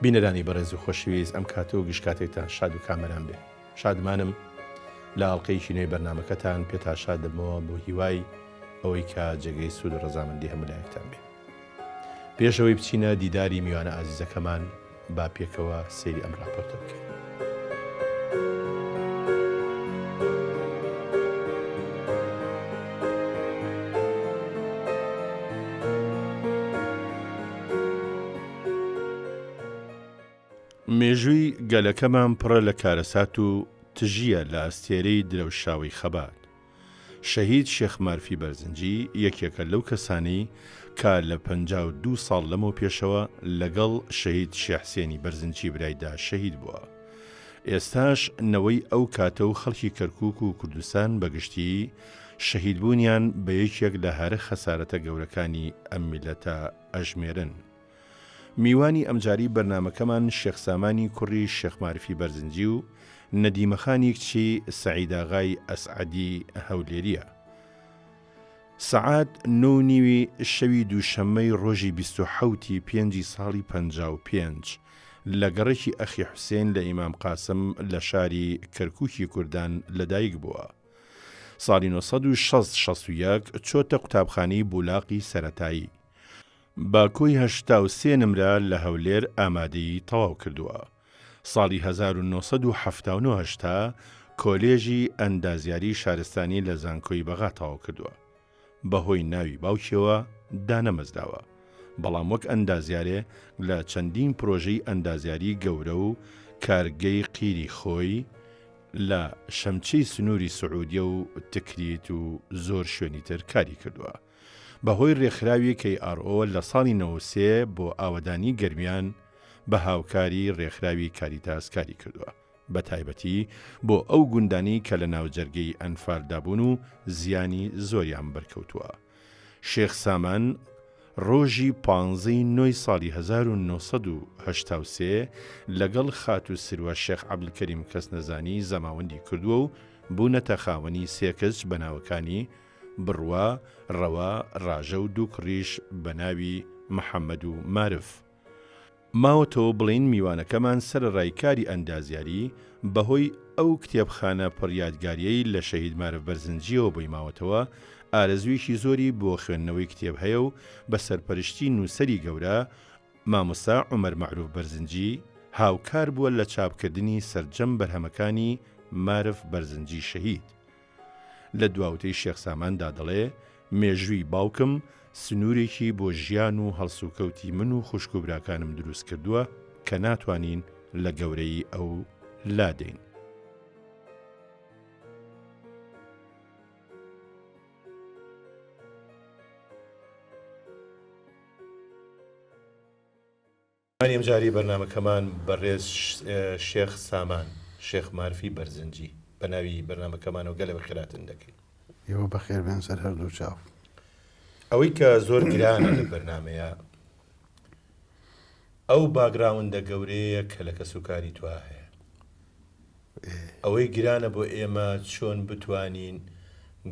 بینەرانی بەڕێز و خۆشەویست ئەم کاتە و گشت کاتێکتان شاد و کامەران بێ. شادمانم لە ئاڵقەیەکی نوێی بەرنامەکەتان پێتان شاد دەبمەوە بۆ هیوای ئەوەی کە جێگەی سوود و ڕەزامەندی هەموو لایەکتان بێ. پێش ئەوەی بچینە دیداری میوانە ئازیزەکەمان با پێکەوە سەیری ئەم ڕاپۆرتە بکەین. مێژووی گەلەکەمان پڕە لە کارەسات و تژییە لە ئەستێرەی درەوشاوەی خەبات. شەهید شێخ مارفی بەرزنجی یەکێکە لەو کەسانەی کە لە 52 ساڵ لەمەو پێشەوە لەگەڵ شەهید شێخ حسێنی بەرزنجی برایدا شەهید بووە. ئێستاش نەوەی ئەو کاتە و خەڵکی کەرکوک و کوردستان بە گشتی شەهیدبوونیان بە یەکێک لە هەرە خەسارەتە گەورەکانی ئەم میللەتە ئەژمێرن. میوانی ئەمجارەی بەرنامەکەمان شێخ سامانی کوڕی شێخ مارفی بەرزنجی و نەدیمەخانی کچی سەعیداغای ئەسعەدی هەولێرییە. سەعات نۆ و نیوی شەوی دووشەممەی ڕۆژی 27 ی پێنجی ساڵی 55 لە گەڕەکی ئەخی حوسێن لە ئیمام قاسم لە شاری کەرکووکی کوردان لەدایک بووە. ساڵی 960 61 چۆتە قوتابخانەی بولاقی سەرەتایی. بە کۆی 83 نمرە لە هەولێر ئامادەیی تەواو کردووە. ساڵی 1979 هەشتا کۆلێژی ئەندازیاری شارستانی لە زانکۆی بەغا تەواو کردووە. بەهۆی ناوی باوکیەوە دانەمەزراوە، بەڵام وەک ئەندازیارێ لە چەندین پرۆژەی ئەندازیاری گەورە و کارگەی قیری خۆی لە شەمچەی سنووری سعودیە و تکریت و زۆر شوێنی تر کاری کردووە. بەهۆی رێکخراوی KRO لە ساڵی 93 بۆ ئاوەدانی گەرمیان بە هاوکاری رێکخراوی کاریتاس کاری کردووە، بە تایبەتی بۆ ئەو گوندانەی کە لە ناوجەرگەی ئەنفالدا بوون و زیانی زۆریان بەرکەوتووە. شێخ سامان رۆژی پانزەی نۆی ساڵی 1983 لەگەڵ خاتوو سروە شێخ عەبدولکەریم کەسنەزانی زەماوەندی کردووە و بوونەتە خاوەنی سێ کچ بە ناوەکانی بڕوا، ڕەوا، ڕاژە و دوو کوڕیش بە ناوی محەمەد و مارف. ماوەتەوە بڵێین میوانەکەمان سەرەڕای کاری ئەندازیاری، بەهۆی ئەو کتێبخانە پڕ یادگارییەی لە شەهید مارف بەرزنجییەوە بۆی ماوەتەوە، ئارەزوویەکی زۆری بۆ خوێندنەوەی کتێب هەیە و بە سەرپەرشتی نووسەری گەورە، مامۆستا عومەر مەعروف بەرزنجی، هاوکار بووە لە چاپکردنی سەرجەم بەرهەمەکانی مارف بەرزنجی شەهید. لە دواوتەی شێخ ساماندا دەڵێ، مێژووی باوکم سنوورێکی بۆ ژیان و هەڵسوکەوتی من و خوشک و براکانم دروست کردووە کە ناتوانین لە گەورەیی ئەو لادەین. میوانی ئەمجارەی بەرنامەکەمان بەڕێز شێخ سامان شێخ مارفی بەرزنجی بە ناوی بەرنامەکەمانەوە گەلە بەخێراتن دەکەین. ئێوە بەخێر بێن سەر هەردوو چاو. ئەوەی کە زۆر گرانە لە بەرنامەیە ئەو باگراوندە گەورەیە کە لە کەسوکاری توا هەیە. ئەوەی گرانە بۆ ئێمە چۆن بتوانین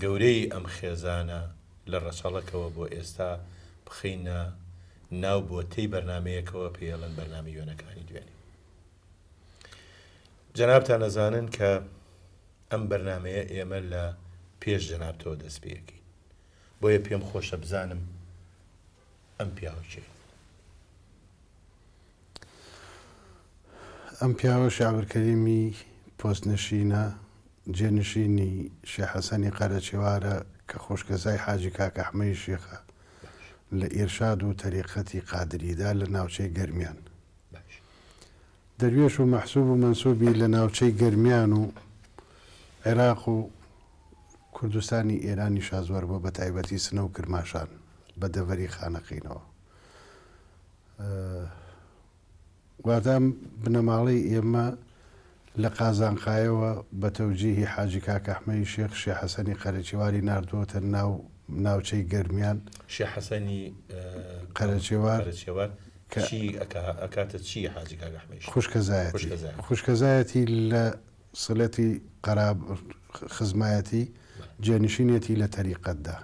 گەورەی ئەم خێزانە لە ڕەچەڵەکەوە بۆ ئێستا بخەینە ناو بۆتەی بەرنامەیەکەوە پێی ئەڵێن بەرنامەی وێنەکانی دوێنێ. جەنابتان ئەزانن کە ئەم بەرنامەیە ئێمە لە پێش جەنابتەوە دەست پێ ئەکەین. بۆیە پێم خۆشە بزانم ئەم پیاوە کێیە؟ ئەم پیاوە شێخ عەبدولکەریمی پۆستنشینە، جێنشینی شێخ حەسەنی قەرەچێوارە کە خۆشکەزای حاجی کاک ئەحمەی شێخە لە ئیرشاد و تەریقەتی قادریدا لە ناوچەی گەرمیان. دەروێش و مەحسوب و مەنسوبی لە ناوچەی گەرمیان و عێراق و کوردستانی ئێرانیشا زۆر بووە بەتایبەتی سنە و کرماشان بە دەڤەری خانەقینەوە. واتە بنەماڵەی ئێمە لە قازانقایەوە بە تەوجیهی حاجی کاک ئەحمەی شێخ شێ حەسەنی قەرەچێواری ناردووەتە ناو ناوچەی گەرمیان. شێ حەسەنی قەرەچێوار قەرەچێوار چی ئەکاتە چی حاجی کاک ئەحمەی شێخ؟ خوشکەزایەتی. خوشکەزایەتی لە سڵەتی قەراب خزمایەتی جێنشینێتی لە تەریقەتدا.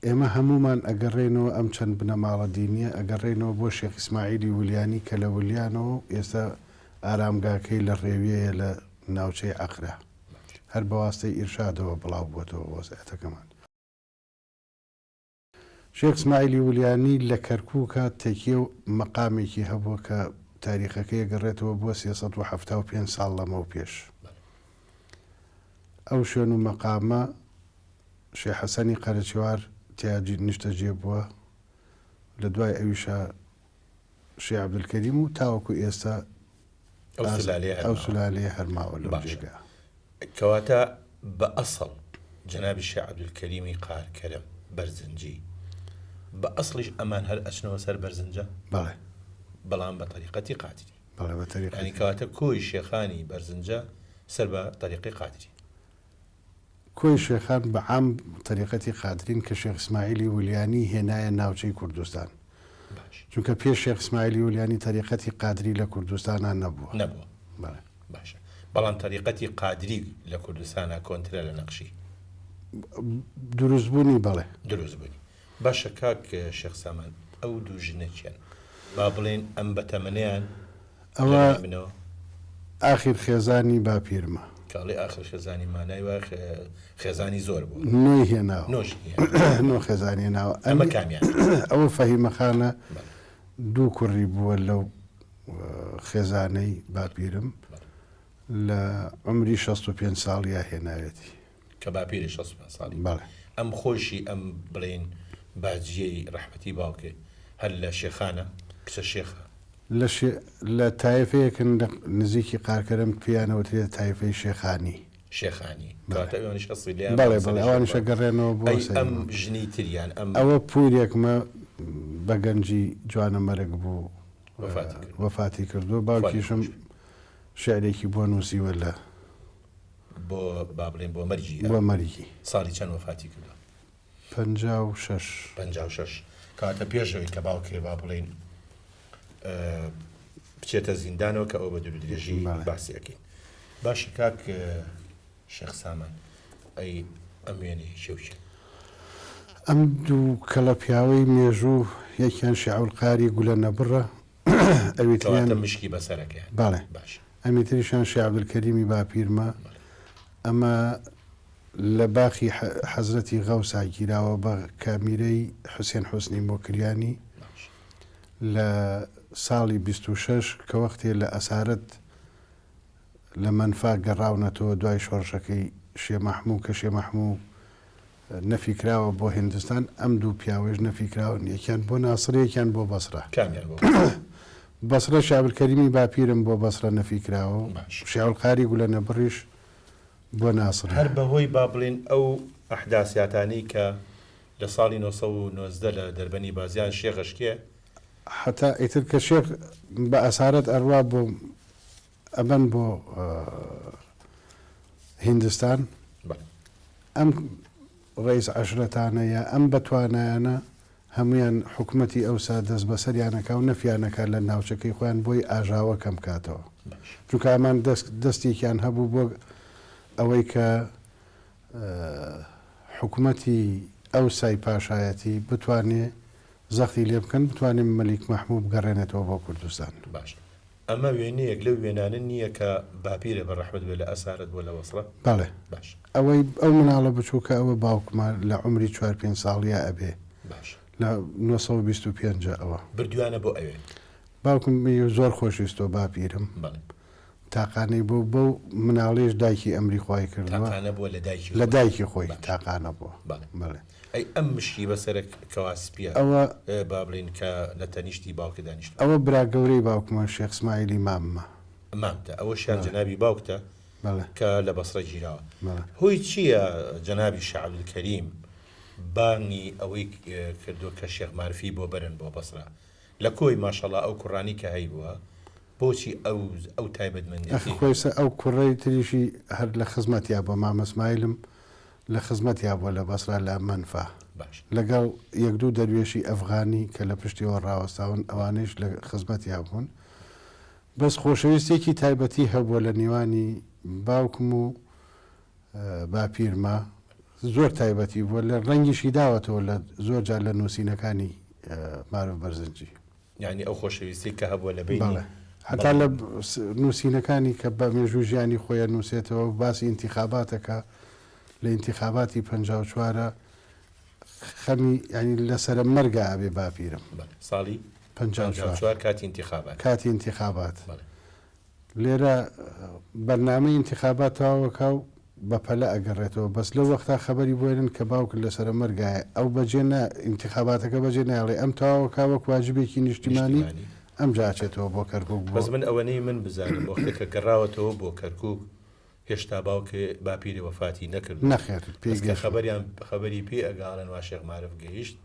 ئێمە هەموومان ئەگەڕێینەوە ئەم چەند بنەماڵە دینییە ئەگەڕێینەوە بۆ شێخ ئیسماعیلی ولیانی کە لە ولیانەوە و ئێستا ئارامگاکەی لە ڕێویەیە لە ناوچەی عەقرە. هەر بە واستەی ئیرشادەوە بڵاو بووەتەوە وەزعەتەکەمان. شێخ ئیسماعیلی ولیانی لە کەرکووکا تەکیە و مەقامێکی هەبووە کە تاریخەکەی ئەگەڕێتەوە بۆ 375 ساڵ لەمەو پێش. ئەو شوێن و مەقامە شێخ حەسەنی قەرەچوار تیا نیشتەجێ بووە، لە دوای ئەویشا شێخ عەبدولکەریم و تاوەکو ئێستا ئەو سولالەیە هەر ئەو ماوە. سولالەیە هەر ماوە لەو باشە جێگا. کەواتە بە ئەسڵ جەنابی شێخ عەبدولکەریمی قارکەرم بەرزنجی بە ئەسڵیش ئەمان هەر ئەچنەوە سەر بەرزنجە؟ بەڵێ. بەڵام بە تەریقەتی قادری. بەڵێ بە تەریقەتی. یانی کەواتە کۆی شێخانی بەرزنجە سەر بە تەریقەی قادری. کۆی شێخان بە عام تەریقەتی قادرین کە شێخ ئیسماعیلی ولیانی هێنایە ناوچەی کوردستان. باش. چونکە پێش شێخ ئیسماعیلی ولیانی تەریقەتی قادری لە کوردستانا نەبووە. نەبووە. بەڵێ. باشە. بەڵام تەریقەتی قادری لە کوردستانا کۆنترە لە نەقشی. دروست بوونی بەڵێ. دروست بوونی. باشە کاک شێخ سامان ئەو دوو ژنە کێن؟ با بڵێین ئەم بەتەمەنەیان ئەوە ئاخیر خێزانی باپیرمە. کە ئەڵێی ئاخر خێزانی مانای وایە خێزانی زۆر بووە. نۆی هێناوە. نۆ ژنی هێناوە. نۆ خێزانی هێناوە. ئەمە کامیانە؟ ئەوە فەهیمە خانە دوو کوڕی بووە لەو خێزانەی باپیرم لە عومری 65 ساڵیا هێناوێتی. کە باپیری 65 ساڵی. بەڵێ. ئەم خۆیشی ئەم بڵێین باجیەی ڕەحمەتی باوکێ هەر لە شێخانە؟ کچە شێخە؟ لە شێ لە تایەفەیەکن لە نزیکی قارکەرەم پێیان ئەوترێت تایفەی شێخانی. شێخانی. بەڵێ. کەواتە ئەوانیش ئەسڵی لێیان بەڵێ بەڵێ بەڵێ ئەوانیش ئەگەڕێنەوە بۆ ئەی سەری ئەم مام. ژنی تریان ئەم. ئەوە پوورێکمە بە گەنجی جوانەمەرگ بوو وەفاتی کردووە. وەفاتی کردووە خوا لێی باوکیشم خۆش بێ. شیعرێکی بۆ نووسیوە لە. بۆ با بڵێین بۆ مەرگی. بۆ مەرگی. ساڵی چەند وەفاتی کردووە؟ 56. 56. کەواتە پێش ئەوەی کە باوکێ با بڵێین بچێتە زیندانەوە کە ئەو بە دوور درێژی باسی ئەەکەین. باشە کاک شێخ سامان ئەی ئەم وێنەیە کێ و کێ؟ ئەم دوو کەڵە پیاوەی مێژوو یەکیان شێعولقاری گولە نەبڕە ئەوی تریان کەواتە مشکی بەسەرەکەیان. بەڵێ. باشە. ئەمی تریشیان شێخ عەبدولکەریمی باپیرمە. ئەمە لە باخی حەزرەتی غەوسا گیراوە بە کامیرەی حوسێن حوسنی مۆکریانی لە ساڵی 26 کە وەختێ لە ئەسارەت لە مەنفا گەڕاونەتەوە دوای شۆڕشەکەی شێ مەحموو کە شێ مەحموو نەفی کراوە بۆ هیندستان ئەم دوو پیاوەیش نەفی کراون یەکیان بۆ ناسڕە یەکیان بۆ بەسڕە. کامیان بۆ بەسڕە؟ بەسڕە شێعبولکەریمی باپیرم بۆ بەسڕە نەفی کراوە و باش. شێعولقاری گولەنەبڕیش بۆ ناسڕە. هەر بە هۆی با بڵێین ئەو ئەحداسیاتانەی کە لە ساڵی 919 لە دەربەنی بازیان شێخ ئەشکێ. هەتا ئیتر کە شێخ بە ئەسارەت ئەڕوا بۆ ئەبەن بۆ هیندستان ئەم ڕئیس عەشرەتانە یا ئەم بەتوانایانە هەموویان حکومەتی ئەوسا دەستبەسەریان ئەکا و نەفیان ئەکا لە ناوچەکەی خۆیان بۆی ئاژاوە کەم کاتەوە چونکە ئەمان دەست دەستێکیان هەبوو بۆ ئەوەی کە حکومەتی ئەوسای پاشایەتی بتوانێ زەختی لێ بکەن بتوانێ مەلیک مەحموو بگەڕێنێتەوە بۆ کوردستان. باش ئەمە وێنەیەک لەو وێنانە نییە کە باپیرە بە ڕەحمەت بێ لە ئەسارەت بووە لە بەسڕە؟ بەڵێ. باش. ئەوەی ئەو مناڵە بچووکە ئەوە باوکمە لە عومری چوار پێنج ساڵیا ئەبێ. باش. لە 925 ە ئەوە. بردویانە بۆ ئەوێ؟ باوکم زۆر خۆشویستوە باپیرم. بەڵێ. تاقانەی بووە بەو مناڵیش دایکی ئەمری خوای کردووە. تاقانە بووە لە دایکی خۆی. لە دایکی خۆی تاقانە بووە. بەڵێ. بەڵێ. ئەی ئەم مشکی بەسەرە کەوا سپیە ئەوە. با بڵێین کە لە تەنیشتی باوکت دانیشتووە. ئەوە برا گەورەی باوکمە شێخ سمایلی ماممە. مامتە ئەوەشیان جەنابی باوکتە بەڵێ. کە لە بەسڕە گیراوە. بەڵێ. هۆی چییە جەنابی شا عەبدولکەریم بانگی ئەوەی کردووە کە شێخ مارفی بۆ بەرن بۆ بەسڕە؟ لە کۆی ماشەڵا ئەو کوڕانی کە هەیبووە بۆچی ئەو ئەو ئەخ تایبەتمەندێتیەی خۆی هەبوو؟ سە ئەو کوڕەی تریشی هەر لە خزمەتیا بووە مامە سمایلم لە خزمەتیا بووە لە بەسرا لە مەنفا باش. لەگەڵ یەک دوو دەروێشی ئەفغانی کە لە پشتیەوە ڕاوەستاون ئەوانەیش لە خزمەتیا بوون بەس خۆشەویستیەکی تایبەتی هەبووە لە نێوانی باوکم و باپیرما. زۆر تایبەتی بووە لە ڕەنگیشی داوەتەوە لە زۆر جار لە نووسینەکانی مارف بەرزنجی. یانی ئەو خۆشەویستی کە هەبووە لە بەینی. بەڵێ هەتا لە نووسینەکانی کە بە مێژووی ژیانی خۆی ئەنووسێتەوە و باسی ئینتیخاباتەکە لە ئینتیخاباتی 54 خەمی یانی لە سەرە مەرگا ئەبێ باپیرم. بەڵێ ساڵی 54 کاتی ئینتیخابات. کاتی ئینتیخابات. بەڵێ. لێرە بەرنامەی ئینتیخابات تەواوەکا و بە پەلە ئەگەڕێتەوە بەس لەو وەختا خەبەری بۆێنن کە باوکت لەسەرە مەرگایە ئەو بەجێ نا ئینتیخاباتەکە بەجێ نایەڵێ ئەم تەواوەکا وەک واجبێکی نیشتیمانی ئەمجا ئەچێتەوە بۆ کەرکوک بۆ بەس من ئەوەنەی من بزانم وەختێ کە گەڕاوەتەوە بۆ کەرکوک هێشتا باوکێ باپیرێ وەفاتی نەکردووە نەخێر پێی بەس کە گەشتوە. خەبەریان خەبەری پێ ئەگا ئەڵێن وا شێخ مارف گەیشت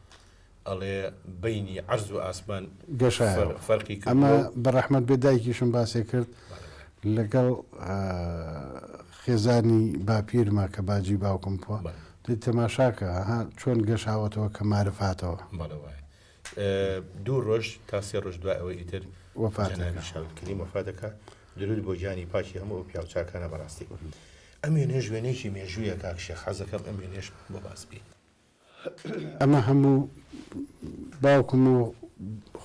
ئەڵێ بەینی عەرز و ئاسمان گەشایەوە. فەرقی ئەمە کردووە و. بە ڕەحمەت بێ دایکیشم باسێ کرد لەگەڵ خێزانی باپیرما کە باجی باوکم بووە دەی تەماشاکە ها چۆن گەشاوەتەوە کە مارف هاتەوە. بەڵێ وایە. دوو ڕۆژ تا سێ ڕۆژ دوای ئەوەی ئیتر وەفات جەنابی دەکا. شێخ عەبدولکەریم وەفات دەکا. دروود بۆ گیانی پاکی هەموو ئەو پیاو چاکانە بەڕاستی ئەم وێنەیەش وێنەیەکی مێژوویە کاک شێخ حەزەکەم ئەم وێنەیەش بۆ باس بکەی. ئەمە هەموو باوکم و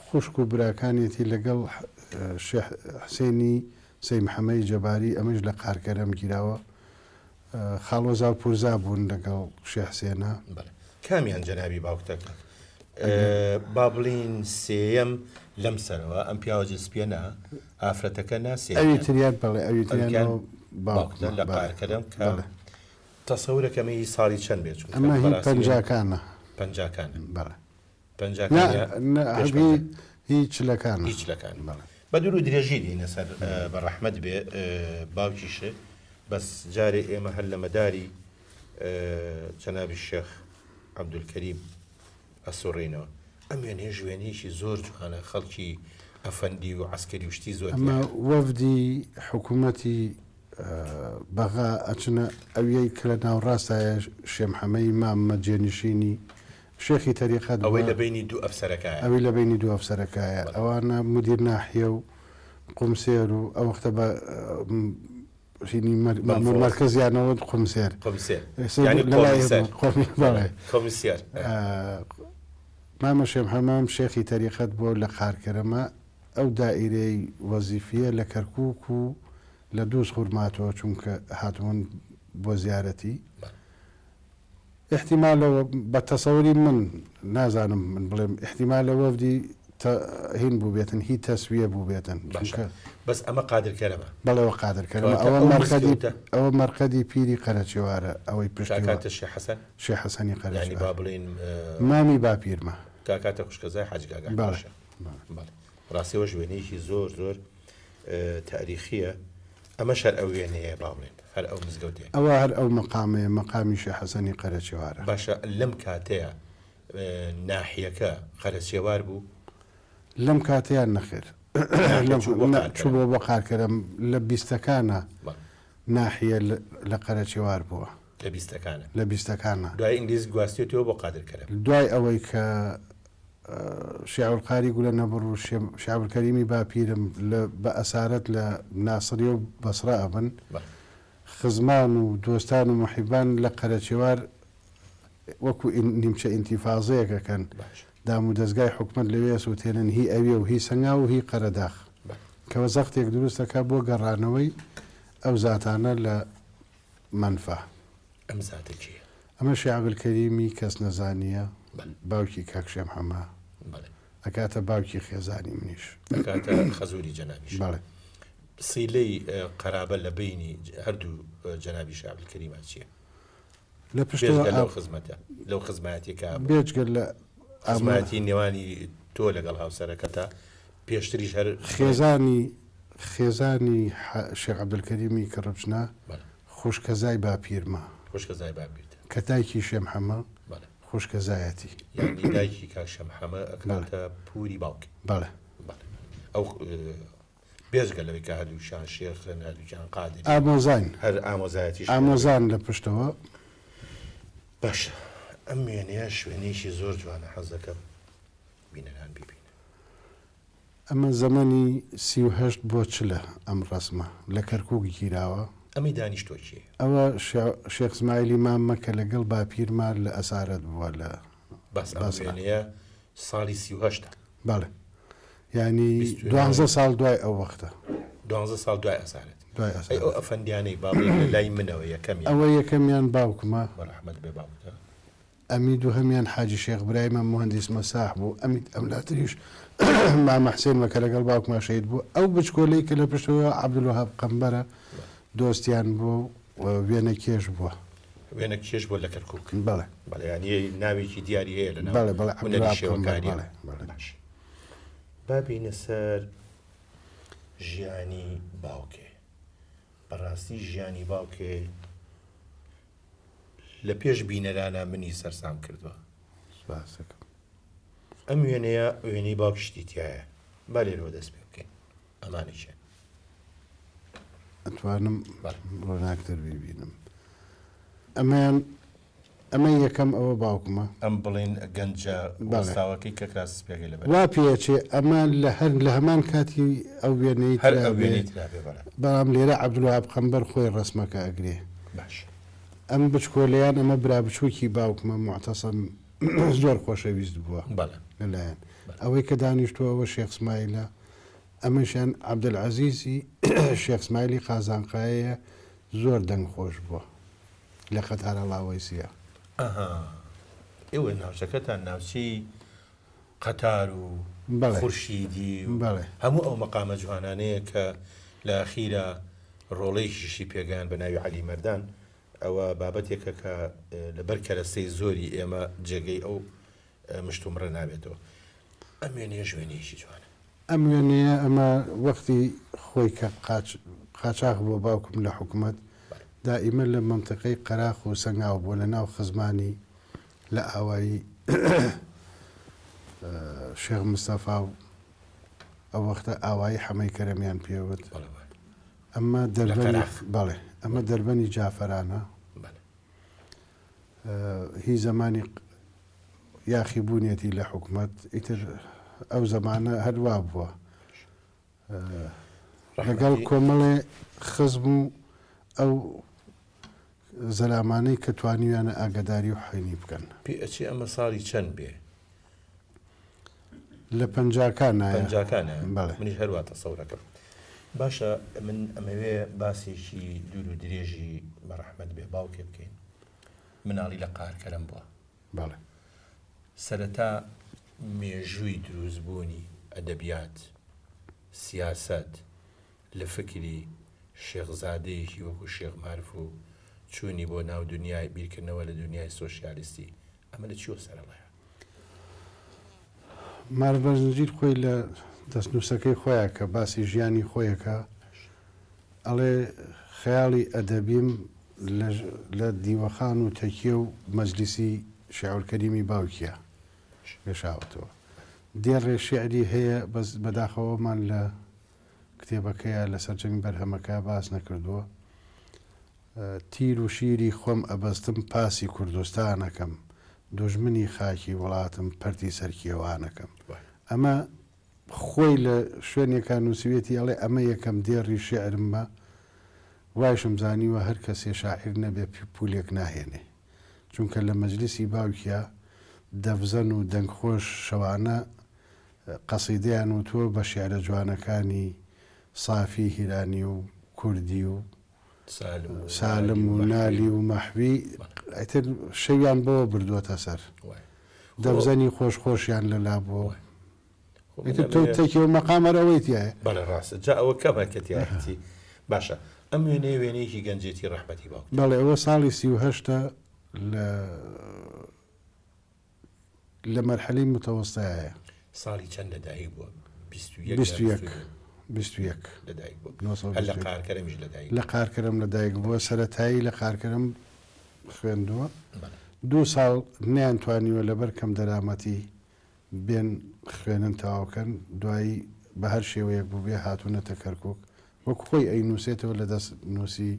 خوشک و براکانیەتی لەگەڵ شێخ حسێنی سەی محەمەی جەباری ئەمەیش لە قارکەرەم گیراوە خاڵۆزا و پورزا بوون لەگەڵ شێخ حسێنە. بەڵێ کامیان جەنابی باوکتە کاک با بڵێین سێیەم لەم سەرەوە ئەم پیاوە جل سپیە نا ئافرەتەکە نا سێیەمیان ئەوی تریان بەڵێ ئەوی ئەویان تریان باوکتە باوکمە لە بەڵێ قارکەرەم کە بەڵێ. تەسەورەکەم هی ساڵی چەند بێ چونکە ئەمە هی بەڕاستی وێنە پەنجاکانە. پەنجاکانە. بەڵێ. پەنجاکان نا یا نا پێش هی پەنجا؟ هی چلەکانە. هی چلەکانە. بەڵێ. بە دوور و درێژی دێینە سەر بە ڕەحمەت بێ باوکیشت بەس جارێ ئێمە هەر لە مەداری جەنابی شێخ عەبدولکەریم ئەسوڕێینەوە. ئەم وێنەیەش وێنەیەکی زۆر جوانە خەڵکی ئەفەندی و عەسکەری و شتی زۆر ئەمە تیایە. وەفدی حکوومەتی بەغا ئەچنە ئەویەی کە لە ناوڕاستایە شێمحەمەی ماممە جێنشینی شێخی تەریقەت ئەوەی بووە. لە بەینی دوو ئەفسەرەکایە. ئەوی لە بەینی دوو ئەفسەرەکایە. بەڵێ. ئەوانە مودیر ناحیە و قومسێر و ئەوەختە بە هینی مەئموور بەمفۆز. مەرکەزیانەوە قومسێر. قومسێر. ئێستا یانی لە لای قۆمیسەر. قۆمی بەڵێ بەڵێ. کۆمیسیار. مامە شێمحەمەم شێخی تەریقەت بووە و لە قارکەرەمە ئەو دائیرەی وەزیفییە لە کەرکووک و لە دووز خورماتووە چونکە هاتبوون بۆ زیارەتی. ئیحتیمالە بە تەسەوری من نازانم من بڵێم ئیحتیمالە وەفدی تە هین بووبێتن هی تەسویە بووبێتن باشە چونکە بەس ئەمە قادر کەرەمە. بەڵێ وە قادر کەرەمە کەواتە ئەوە ئەو مەرقەدی مزگەوتە. ئەوە مەرقەدی پیری قەرەچێوارە ئەوەی پشتی وە. کاکاتە شێخ حەسەن؟ شێخ حەسەنی یانی قەرەچێوار. با بڵێین. مامی باپیرمە. کاکاتە خوشکەزای حاجی کاک ئەحمەد بەڵێ شێخ. بەڵێ. بەڵێ ڕاستی ئەوەش وێنەیەکی زۆر زۆر تاریخییە ئەمەش هەر ئەو وێنەیە با بڵێین هەر ئەو مزگەوتەیە. ئەوە هەر ئەو مەقامەیە مەقامی شێخ حەسەنی قەرەچێوارە. باشە لەم کاتەیا ناحیەکە قەرەچێوار بوو؟ لەم کاتەیا نەخێر. ناحیە چوو بۆ قارکەرەم. چوو بۆ قارکەرەم لە بیستەکانا بەڵێ. ناحیە لە قەرەچێوار بووە. لە بیستەکانا. لە بیستەکانا. دوای ئینگلیز گواستیەتەوە بۆ قادرکەرەم. دوای ئەوەی کە شێخ عەبدولقادری گولە نەبڕ و شێخ عەبدولکەریمی باپیرم لە بە ئەسارەت لە ناسریە و بەسڕە ئەبن، خزمان و دۆستان و موحیبان لە قەرەچێوار وەکوو نیمچە ئینتیفازەیەک ئەکەن، دام و دەزگای حکومەت لەوێ ئەسووتێنن، هی ئەوێ و هی سەنگاو و هی قەرەداخ، کەوە زەختێک دروست ئەکا بۆ گەڕانەوەی ئەو زاتانە لە مەنفا. ئەم زاتە کێیە؟ ئەمە شێخ عەبدولکەریمی کەسنەزانییە، باوکی کاک شێخ محەمە، ئەکاتە باوکی خێزانی منیش. ئەکاتە خەزووری جەنابیش. بەڵێ. سیلەی قەرابە لە بەینی هەردوو جەنابی شێخ عەبدولکەریما چییە؟ لە پشتەوە بێجگە لەو خزمەتە، لەو خزمایەتیە کە هەبوو. بێجگە لە خزمایەتی نێوانی تۆ لەگەڵ هاوسەرەکەتا پێشتریش هەر خێزانی خێزانی شێخ عەبدولکەریمی کڕبچنە خوشکەزای باپیرمە. خوشکەزای باپیرتە. کە دایکی شێ محەمە خوشکەزایەتی. یانی دایکی کاک شێ محەمە ئەکاتە پوری باوکی. بەڵێ. بەڵێ. ئەو بێجگە لەوەی کە هەردووکیان شێخن، هەردووکیان قادرین. ئامۆزاین. هەر ئامۆزایەتیش. ئامۆزان لە پشتەوە. باشە ئەم وێنەیەش وێنەیەکی زۆر جوانە حەز دەکەم بینەران بیبینن. ئەمە زەمەنی 38 بۆ چلە ئەم ڕەسمە لە کەرکوک گیراوە. ئەمەی دانیشتووە کێیە؟ ئەوە شێخ سمایلی ماممە کە لەگەڵ باپیرما لە ئەسارەت بووە لە بەس ئەم وێنەیە ساڵی 38 بەڵێ یعنی دوانزە ساڵ دوای ئەو وەختە. دوانزە ساڵ دوای ئەسارەت. دوای ئەسارەت. ئەی ئەو ئەفەندیانەی با بڵێین لە لای منەوە یەکەمیان. ئەوە یەکەمیان باوکمە. بە ڕەحمەت بێ باوکتە. ئەمی دووهەمیان حاجی شێخ برایمە موهەندیس مەساح بوو، ئەمی ئەملاتریش مامە حسێنمە کە لەگەڵ باوکما شەهید بوو، ئەو بچکۆلەی کە لە پشتەوەیە عەبدولوەهاب قەنبەرە دۆستیان بووە و وێنەکێش بووە. وێنەکێش بووە لە کەرکووک؟ بەڵێ. بەڵێ یانی ناوێکی دیاری هەیە لە ناو بەڵێ بەڵێ هونەری عەبدولوەهاب قەنبەر شێوەکارییە. بەڵێ بەڵێ. باش با بێینە سەر ژیانی باوکێ. بەڕاستی ژیانی باوکێ لە پێش بینەرانا منی سەرسام کردووە. سوپاستەکەم. ئەم وێنەیە وێنەی باوکیشتی تیایە. با لێرەوە دەست پێ بکەین. ئەمانە کێن؟ ئەتوانم ڕۆناکتر بیبینم. ئەمەیان ئەمە یەکەم ئەوە باوکمە. ئەم بڵێن گەنجە وەستاوەکەی کە کراس سپیەکەی لەبەرە. وا پێئەچێ ئەمە لە هەر لە هەمان کاتی ئەو وێنەی هەر ئەو وێنەی ترا بێ بەڵێ. بەڵام لێرە عەبدولوەهاب قەنبەر خۆی ڕەسمەکە ئەگرێ. باش. ئەم بچکۆلەیان ئەمە برا بچووکی باوکمە موعتەسەم زۆر خۆشەویست بووە بەڵێ. لەلایەن ئەوەی کە دانیشتووە ئەوە شێخ سمایلە ئەمەشیان عەبدولعەزیزی شێخ سمایلی قازانقایەیە زۆر دەنگ خۆش بووە. لە قەتارەڵاوەیسیە. ئەها ئێوە ناوچەکەتان ناوچەی قەتار و خورشیدی و هەموو ئەو مەقامە جوانانەیە کە لە ئەخیرا ڕۆڵەیەکیشی پێگەیان بە ناوی عەلی مەردان ئەوە بابەتێکە کە لەبەر کەرەستەی زۆری ئێمە جێگەی ئەو مشتومڕە نابێتەوە. ئەم وێنەیەش وێنەیەکی جوانە. ئەم وێنەیە ئەمە وەختی خۆی کە قاچاخ بووە باوکم لە حکومەت دائیمە لە مەنتیقەی قەراخ و سەنگاو بووە لە ناو خزمانی لە ئاوایی شێخ مستەفا و ئەو وەختە ئاوایی حەمەی کەرەمیان پێوت ئەمە دەربەنی بەڵێ ئەمە دەربەنی جافەرانە هی زەمانی یاخی بوونیەتی لە حکومەت ئیتر ئەو زەمانە هەر وا بووە لەگەڵ کۆمەڵێ خزم و ئەو زەلامانەی کە توانیویانە ئاگاداری و حینی بکەن. پێ ئەچێ ئەمە ساڵی چەند بێ؟ لە پەنجاکانایە. پەنجاکانە؟ بەڵێ. منیش هەر وا تەسەورەکەم. باشە من ئەمەوێ باسێکی دوور و درێژی بە ڕەحمەت بێ باوکێ بکەین. مناڵی لە قارکەرەم بووە. بەڵێ. سەرەتا مێژووی دروستبوونی ئەدەبیات، سیاسەت لە فکری شێخ زادەیەکی وەکو شێخ مارف و چوونی بۆ ناو دونیای بیرکردنەوە لە دونیای سۆشیالیستی ئەمە لە چیوە سەرەڵایە؟ مارف بەرزنجیر خۆی لە دەستنووسەکەی خۆیا کە باسی ژیانی خۆیەکا ئەڵێ خەیاڵی ئەدەبیم لە دیوەخان و تەکیە و مەجلیسی شێعولکەریمی باوکیا گەشاوەتەوە. دێڕێ شیعری هەیە بەس بەداخەوەمان لە کتێبەکەیا لە سەرجەمی بەرهەمەکە باس نەکردووە. تیر و شیری خۆم ئەبەستم پاسی کوردستانەکەم دوژمنی خاکی وڵاتم پەرتی سەر کێوانەکەم. ئەمە خۆی لە شوێنێکا نووسیوێتی ئەڵێ ئەمە یەکەم دێڕی شیعرمە وایشم زانیوە هەر کەسێ شاعیر نەبێ پولێک ناهێنێ چونکە لە مەجلیسی باوکیا دەفزەن و دەنگخۆش شەوانە قەسیدەیان وتووە بە شیعرە جوانەکانی سافی هیرانی و کوردی و سالم و نالی و مەحوی ئیتر شەویان بەوە بردووەتە سەر دەفزەنی خۆش خۆشیان لەلا بووە. ئیتر تۆ تەکیە و مەقام هەر ئەوەی تیایە. بەڵێ ڕاستە جا ئەوە کەمە کە تیایەتی باشە ئەم وێنەیە وێنەیەکی گەنجێتی ڕەحمەتی باوکتە. بەڵێ ئەوە ساڵی 38ە لە لە مەرحەلەی متەوەستەیە. ساڵی چەند لەدایک بووە؟ 21 21 21 لەدایک بووە. هەر لە قارکەرەمیش لەدایک لە قارکەرەم لەدایک بووە سەرەتایی لە قارکەرەم خوێندووە دوو ساڵ نەیانتوانیوە لەبەر کەم دەرامەتی بێن خوێنن تەواوکەن دوایی بە هەر شێوەیەک بووبێ هاتوونەتە کەرکووک وەک خۆی ئەینووسێتەوە لە دەست نووسی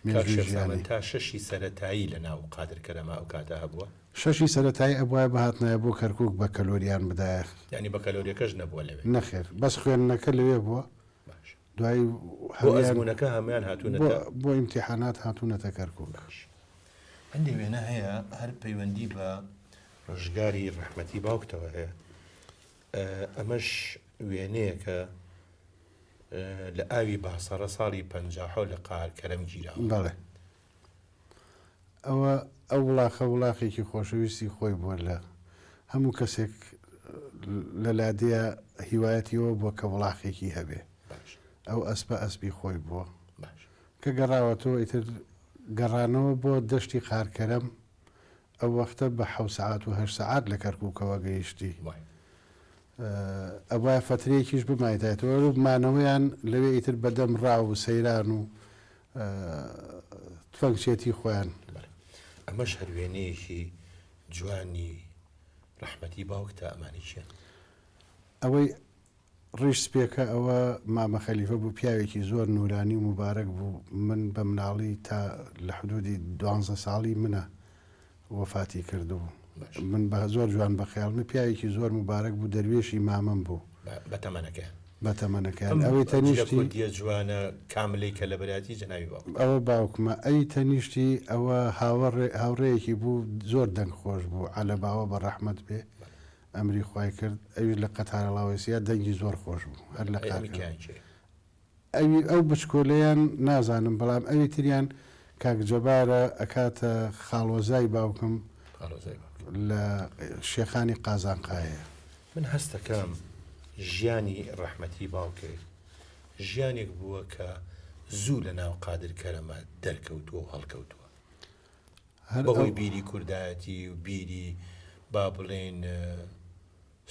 مێژووی ژیانی. تا شەشی سەرەتایی لە ناو قادر کەرەما ئەو کاتە هەبووە؟ شەشی سەرەتایی ئەبوایە بهاتنایە بۆ کەرکووک بەکەلۆریان بدایە. یانی بەکەلۆریەکەش نەبووە لەوێ؟ نەخێر بەس خوێندنەکە لەوێ بووە. باشە. دوای بۆ ئەزموونەکە هەموویان هاتوونەتە بۆ ئیمتیحانات هاتوونەتە کەرکووک. باش هەندێ وێنە هەیە هەر پەیوەندی بە ڕۆژگاری ڕەحمەتی باوکتەوە هەیە ئەمەش وێنەیەکە لە ئاوی باسەڕە ساڵی پەنجاحۆ لە قار کەرەم گیراوە. بەڵێ ئەوە ئەو وڵاخە وڵاخێکی خۆشەویستی خۆی بووە لە هەموو کەسێک لە لادێیە هیوایەتی ئەوە بووە کە وڵاخێکی هەبێ ئەو ئەسپە ئەسپی خۆی بووە کە گەڕاوەتەوە ئیتر گەڕانەوە بۆ دەشتی قارکەرەم ئەو وەختە بە حەو سەعات و هەشت سەعات لە کەرکووکەوە گەیشتی. ئەبوایە فەترەیەکیش بمایتایەتەوە و مانەوەیان لەوێ ئیتر بەدەم ڕاو و سەیران و تفەنگچێتی خۆیان. ئەمەش هەر وێنەیەکی جوانی ڕەحمەتی باوکتە ئەمانەی کێن؟ ئەوەی ڕیش سپێکە ئەوە مامە خەلیفە بوو پیاوێکی زۆر نورانی و موبارەک بوو من بە مناڵی تا لە حدودی دوانزە ساڵی منە وەفاتی کردبوو من بە زۆر جوان بە خەیاڵمە پیاوێکی زۆر موبارەک بوو دەروێشی مامەم بوو بە تەمەنەکەیان بە تەمەنەکەیان ئەوەی تەنیشتی کوردیە جوانە کاملەی کە لە بەرایەتی جەنابی باوکم ئەوە باوکمە ئەوی تەنیشتی ئەوە هاوەڕێ هاوڕێیەکی بوو زۆر دەنگ خۆش بوو عەلە باوە بە ڕەحمەت بێ ئەمری خوای کرد ئەویش لە قەتارەڵاوەیسیا دەنگی زۆر خۆش بوو هەر لە ئەوی ئەو بچکۆلەیان نازانم بەڵام ئەوی تریان کاک جەبارە ئەکاتە خاڵۆزای باوکم لە شێخانی قازانقایە. من هەستەکەم ژیانی ڕەحمەتی باوکت ژیانێک بووە کە زوو لە ناو قادر کەرەمە دەرکەوتووە و هەڵکەوتووە. بەهۆی بیری کوردایەتی و بیری با بڵێین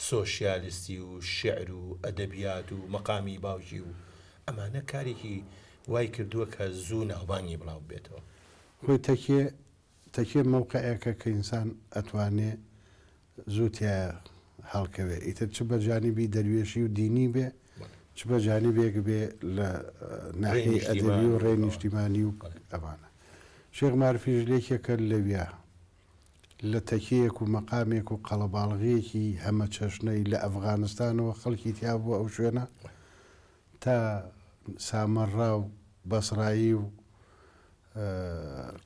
سۆشیالیستی و شیعر و ئەدەبیات و مەقامی باوکی و ئەمانە کارێکی وای کردووە کە زوو ناوبانگی بڵاو ببێتەوە. خۆی تەکیە تەکیە مەوقعێکە کە ئینسان ئەتوانێ زوو تیایا هەڵکەوێ ئیتر چ بە جانیبی دەروێشی و دینی بێ چ بە جانیبێک بێ لە ناحیەی ئەدەبی و ڕێی نیشتیمانی و ئەمانە. شێخ مارفیش لێکێکە لەویا لە تەکیەیەک و مەقامێک و قەڵەباڵغییەکی هەمەچەشنەی لە ئەفغانستانەوە خەڵکی تیا بووە ئەو شوێنە تا سامەڕا و بەسڕایی و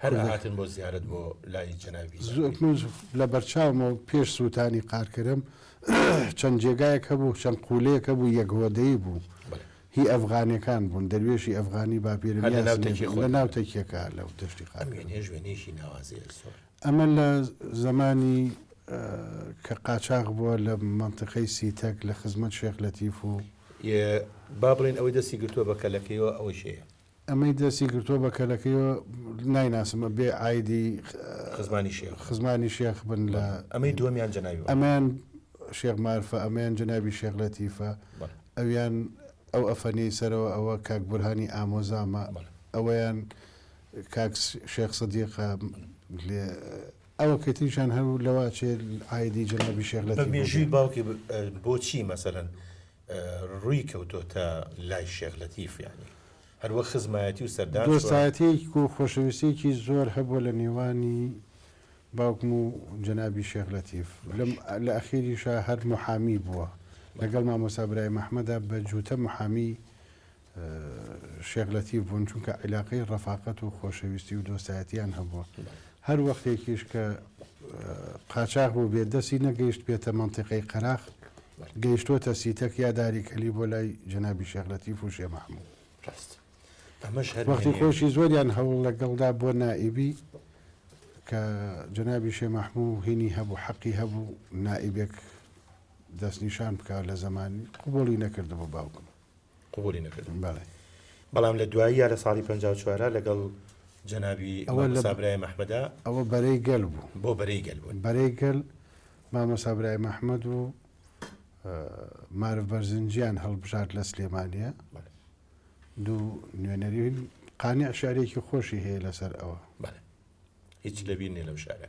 هەر ئەهاتن بۆ زیارەت بۆ لای جەنابی زۆر من لە بەرچاومەوە پێش سووتانی قارکەرەم چەند جێگایەک هەبوو چەند قولەیەک هەبوو یەک هۆدەی بوو هی ئەفغانەکان بوون دەروێشی ئەفغانی باپیرم هەر لە ناو تەکیە لە ناو تەکیەکە لەو دەشتی قار ئەم وێنەیەش وێنەیەکی ناوازەیە زۆر. ئەمە لە زەمانی کە قاچاغ بووە لە مەنتیقەی سیتەک لە خزمەت شێخ لەتیف و. با بڵێین ئەوەی دەستی گرتووە بە کەلەکەیەوە ئەوەی کێیە؟ ئەمەی دەستی گرتووە بە کەلەکەیەوە نایناسم ئەبێ عایدی خزمانی شێخ خزمانی شێخ بن لە ئەمەی دووەمیان جەنابی باوک. ئەمەیان شێخ مارفە ئەمەیان جەنابی شێخ لەتیفە ئەویان ئەو ئەفەنیەی سەرەوە ئەوە کاک بورهانی ئامۆزامە ئەوەیان کاک شێخ سدیقە لێ ئەوە کەتریشان هەر لەوە ئەچێ عایدی جەنابی شێخ لەتیف بە مێژووی باوکی بۆچی مەسەلەن ڕووی کەوتۆتە لای شێخ لەتیف یانی هەر وەک خزمایەتی و سەردان چووە. دۆستایەتیەک و خۆشەویستیەکی زۆر هەبووە لە نێوانی باوکم و جەنابی شێخ لەتیف لەم لە ئەخیریشا هەر موحامی بووە لەگەڵ مامۆستا برایم ئەحمەدا بە جووتە موحامی شێخ لەتیف بوون چونکە عیلاقەی ڕەفاقەت و خۆشەویستی و دۆستایەتیان هەبووە هەر وەختێکیش کە قاچاخ بوو بێت دەستی نەگەیشت بێتە مەنتیقەی قەراخ گەیشتۆتە سیتەک یا داری کەلی بۆ لای جەنابی شێخ لەتیف و شێ مەحموو. ڕاست ئەمەش هەر وەختی وێنەیەک. خۆشی زۆریان هەوڵ لەگەڵدا بۆ نائیبی کە جەنابی شێ مەحموو هینی هەبوو حەقی هەبوو نائیبێک دەستنیشان بکا لە زەمانی قبوڵی نەکردبوو باوکم. قبوڵی نەکردبوو. بەڵێ. بەڵام لە دواییا لە ساڵی 54 لەگەڵ جەنابی ئەوە لە مامۆستا برایم ئەحمەدا ئەوە بەرەی گەل بوو. بۆ بەرەی گەل بوون. بەرەی گەل مامۆستا برایم ئەحمەد و مارف بەرزنجیان هەڵبژارد لە سلێمانیە دوو نوێنەری قانع شعرێکی خۆشی هەیە لەسەر ئەوە. بەڵێ هیچ لەبیر نیە لەو شعرە.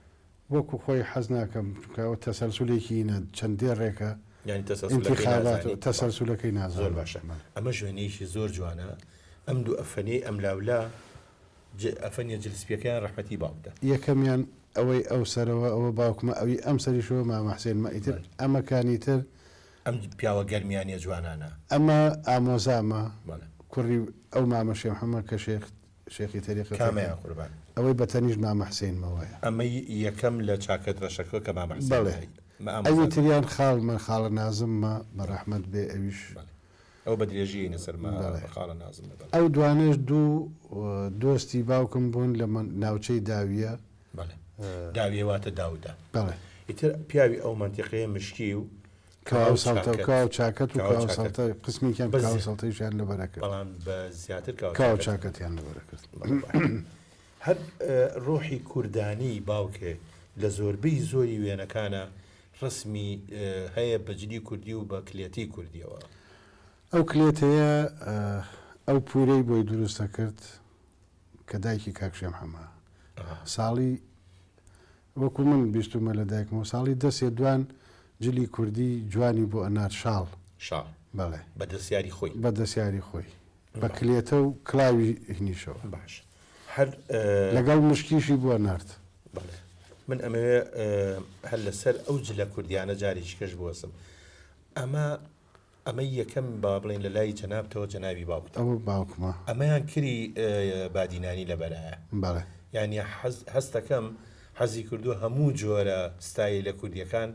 وەکو خۆی حەز ناکەم چونکە ئەوە تەسەلسولێکی ئینە چەند دێڕێکە یانی تەسەلسولەکەی ئینتیخابات و نازانی. تەسەلسولەکەی زۆر نازانم. باشە ئەمەش وێنەیەکی زۆر جوانە ئەم دوو ئەفەنەی ئەملاولا ئەفەنیە جل سپیەکەیان ڕەحمەتی باوکتە. یەکەمیان ئەوەی ئەو سەرەوە ئەوە باوکمە ئەوی ئەم سەریشەوە مامە حسێنمە ئیتر ئەمەکانی تر. ئەم پیاوە گەرمیانیە جوانانە. ئەمە ئامۆزامە. کوڕی ئەو مامە شێ محەممەد کە شێخ شێخی تەریقەتەکە. کامەیان قوربان؟ ئەوەی بە تەنیشت مامە حسینمەوەیە. ئەمەی یەکەم لە چاکەت ڕەشەکە کە مامە حسین بەڵێ. ئەوی تریان خاڵمە خاڵە نازممە بە ڕەحمەت بێ ئەویش. بەڵێ. ئەوە بە درێژی یەینە سەر مە خاڵە نازمە بەڵێ. ئەو دوانەش دوو دۆستی باوکم بوون لە ناوچەی داویە. بەڵێ. داویە واتە داودە. بەڵێ. ئیتر پیاوی ئەو مەنتیقەیە مشکی و کاو سەڵتە و کاو چاکەت و کاو سەڵتە قسمێکیان کاو سەڵتەیشیان لەبەرە کرد. بەڵام بە زیاتر کاو چاکەتیان لەبەرە کرد. هەر ڕۆحی کوردانەی باوکێ لە زۆربەی زۆری وێنەکانا ڕەسمی هەیە بە جلی کوردی و بە کلێتەی کوردیەوە. ئەو کلێتەیە ئەو پورەی بۆی دروست دەکرد کە دایکی کاک شێ محەمە ساڵی وەکو من بیستومە لە دایکمەوە ساڵی دەسێ دوان جلی کوردی جوانی بۆ ئەنارد شاڵ. شاڵ. بەڵێ. بە دەسیاری خۆی. بە دەسیاری خۆی. بە کلێتە و کڵاوی هینیشەوە. باش. هەر. لەگەڵ مشکیشی بۆ نارد. بەڵێ. من ئەمەوێ هەر لەسەر ئەو جلە کوردیانە جارێکی کەش بوەسم. ئەمە ئەمەی یەکەم با بڵێین لە لای جەنابتەوە جەنابی باوکتە. ئەوە باوکمە. ئەمەیان کری بادینانی لەبەرایە. بەڵێ. یانی حەز هەستەکەم حەزی کردووە هەموو جۆرە ستایلە کوردیەکان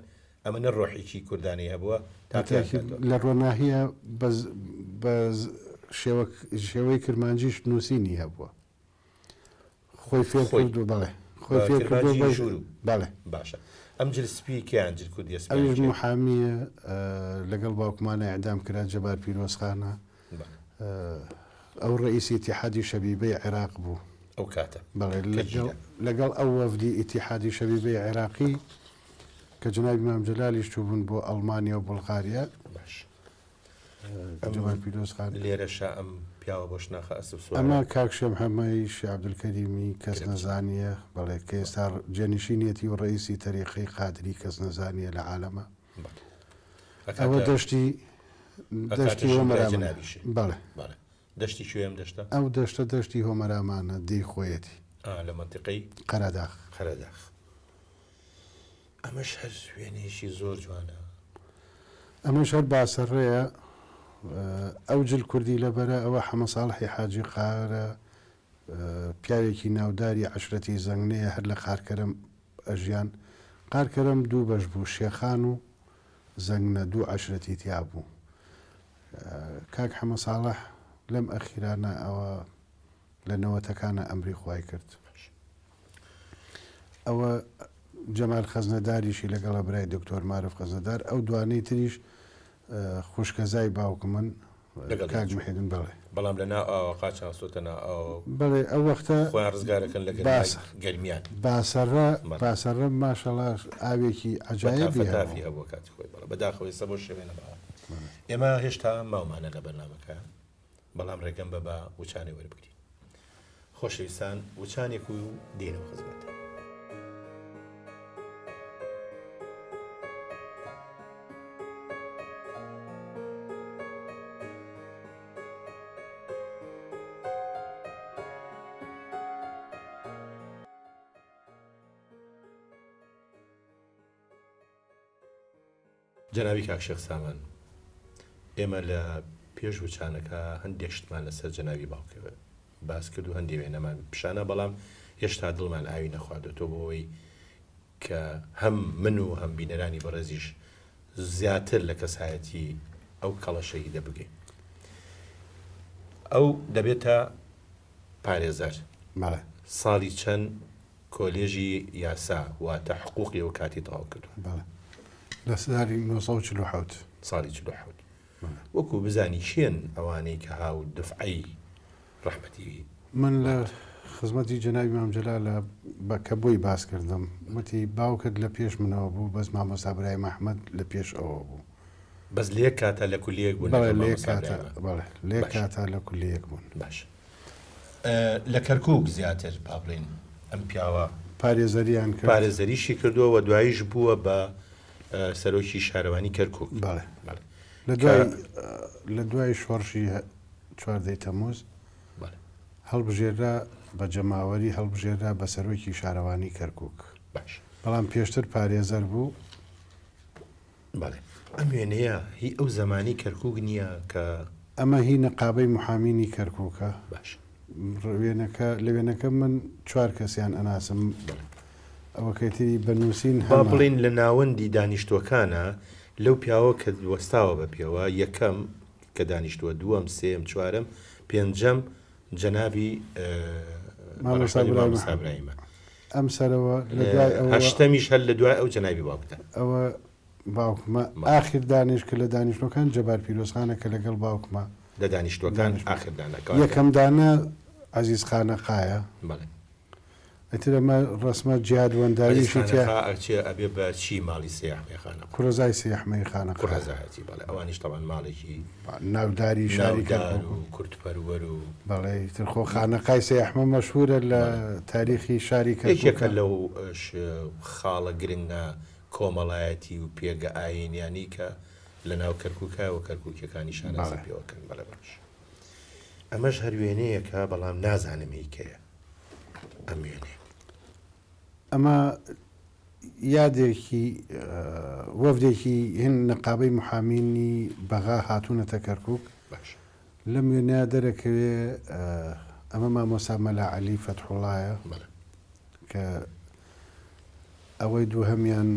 ئەمە نە ڕۆحێکی کوردانەی هەبووە تاقیان کردووە. لە ڕۆناهیە بە شێوەی کرمانجیش نووسینی هەبووە. خۆی فێر کردووە بەڵێ خۆی فێر کردووە بە ژوورو بەڵێ. باشە ئەم جل سپی کێیان جل کوردیە سپیان ئەویش محامیە لەگەڵ باوکمانە ئیعدام کرا جەبار پیرۆزخانە. ئەو ڕەئیسی ئیتیحادی شەبیبەی عێراق بوو. ئەو کاتە. بەڵێ لەگەڵ ئەو وەفدی ئیتیحادی شەبیبەی عێراقی کە جەنابی مام جەلالیش چووبوون بۆ ئەڵمانیا و بوڵغاریا. باش. جەمال پیرۆز خان. لێرەشا ئەم پیاوە بۆ شناخە ئەسپ سوارە. ئەمە کاک شێ محەمەی شێ عەبدولکەریمی کەس نەزانییە، بەڵێ کە ئێستا جێنشینیەتی و ڕەئیسی تەریقەی قادری کەس نەزانییە لە عالەمە. ئەوە دەشتی دەشتی هۆمەرامانە. بەڵێ. بەڵێ. دەشتی کوێ ئەم دەشتە؟ ئەو دەشتە دەشتی هۆمەرامانە، دێی خۆیەتی. ئا لە مەنتیقەی؟ قەرەداغ. قەرەداغ. ئەمەش هەر وێنەیەکی زۆر جوانە. ئەمەش هەر باسەڕێیە. ئەو جل کوردی لەبەرە، ئەوە حەمەساڵحی حاجی قارە، پیاوێکی ناوداری عەشرەتی زەنگنەیە هەر لە قارکەرەم ئەژیان. قارکەرەم دوو بەش بوو، شێخان و زەنگنە، دوو عەشرەتی تیا بوو. کاک حەمە ساڵح لەم ئەخیرانە ئەوە لە نەوەتەکانە ئەمری خوای کرد. ئەوە جەمال خەزنەداریشی لەگەڵە برای دکتۆر مارف خەزنەدار ئەو دوانەی تریش خوشکەزای باوکمن کاک محێدین بەڵێ. بەڵام لە ناو ئاوە قاچیان خستۆتە ناو ئاوە و بەڵێ ئەو وەختە خۆیان ڕزگارەکەن لە گەرمای گەرمیان. باسەڕە باسەڕە ماشەڵا ئاوێکی عەجایەبی هەبوو. تافی هەبووە کاتی خۆی بەڵێ بەداخەوە ئێستا بەو شێوەیە نەماوە. ئێمە هێشتا ماومانە لە بەرنامەکە بەڵام ڕێگەم بە با وچانێ وەربگرین. خۆشەویستان وچانێک و دێنەوە خزمەتتان. جەنابی کاک شێخ سامان ئێمە لە پێش وچانەکە هەندێک شتمان لەسەر جەنابی باوکە باس کرد و هەندێ وێنەمان پیشانە بەڵام هێشتا دڵمان ئاوی نەخواردۆتەوە بۆ ئەوەی کە هەم من و هەم بینەرانی بەڕێزیش زیاتر لە کەسایەتی ئەو کەڵە شەهیدە بگەین. ئەو دەبێتە پارێزەر. بەڵێ. ساڵی چەند کۆلێژی یاسا واتە حقوقی ئەو کاتی تەواو کردووە؟ بەڵێ. لە ساڵی 947. ساڵی 47. وەکو بزانی کێن ئەوانەی کە هاو دفعەی ڕەحمەتی. من لە خزمەتی جەنابی مام جەلالە بە کە بۆی باس کردم وتی باوکت لە پێش منەوە بوو بەس مامۆستا برایم ئەحمەد لە پێش ئەوە بوو. بەس لە یەک کاتا لە کولیەیەک بوون بەڵێ لەگەڵ لە یەک مامۆستا کاتا برایمە؟ بەڵێ لە یەک باشە. کاتا لە کولیەیەک بوون. باشە لە کەرکووک زیاتر با بڵێین ئەم پیاوە. پارێزەریان کرد. پارێزەریشی کردووە و دواییش بووە بە سەرۆکی شارەوانی کەرکووک. بەڵێ. بەڵێ. لە دوای لە دوای شۆڕشی چواردەی تەمووز هەڵبژێررا بە جەماوەری هەڵبژێررا بە سەرۆکی شارەوانی کەرکووک. باش. بەڵام پێشتر پارێزەر بوو. بەڵێ. ئەم وێنەیە هی ئەو زەمانی کەرکووک نییە کە. ئەمە هی نەقابەی محامینی کەرکوکە. باش. وێنەکە لە وێنەکە من چوار کەسیان ئەناسم. بەڵێ. ئەوەکەی تری بە نووسین با هەمە. بڵێین لە ناوەندی دانیشتووەکانا لەو پیاوە کە وەستاوە بە پێوە یەکەم کە دانیشتووە دووەم سێیەم چوارەم پێنجەم جەنابی مامۆستا بەڕەحمەتی مامۆستا برایمە. برایمە. ئەم سەرەوە لە دوای ئەوە. هەشتەمیش هەر لە دوای ئەو جەنابی باوکتە. ئەوە باوکمە ئاخر دانیش کە لە دانیشتوەکان جەبار پیرۆزخانە کە لەگەڵ باوکمە. لە دانیشتوەکان ئاخر دانە کەواتە. یەکەم دانە عەزیز خانەقایە. بەڵێ. ئیتر ئەمە ڕەسمە جیهاد عەزیز وەنداویشی تیا. خانەقا ئەچێ ئەبێ بە چی ماڵی سێ ئەحمەی خانەقا. کوڕەزای سێ ئەحمەی خانەقا. کوڕەزایەتی بەڵێ ئەوانیش تەبعەن ماڵێکی. ناوداری شاری ناودار کەرکوک. و کوردپەروەر و. بەڵێ ئیتر خۆ خانەقای سێ ئەحمە مەشهورە لە بەڵێ. تاریخی شاری یەکێکە کەرکوکا. لەو خاڵە گرنگە کۆمەڵایەتی و پێگە ئایینیانەی کە لە ناو کەرکووکە و کەرکووکیەکانی شانازی بەڵێ. پێوە کەن. بەڵێ باش. ئەمەش هەر وێنەیەکە بەڵام نازانم هی کێیە ئەم وێنەیە. ئەمە یادێکی وەفدێکی هن نەقابەی محامینی بەغا هاتوونەتە کەرکووک. باش. لەم وێنەیە دەرەکەوێ ئەمە مامۆستا مەلا عەلی فەتحوڵایە. بەڵێ. کە ئەوەی دووهەمیان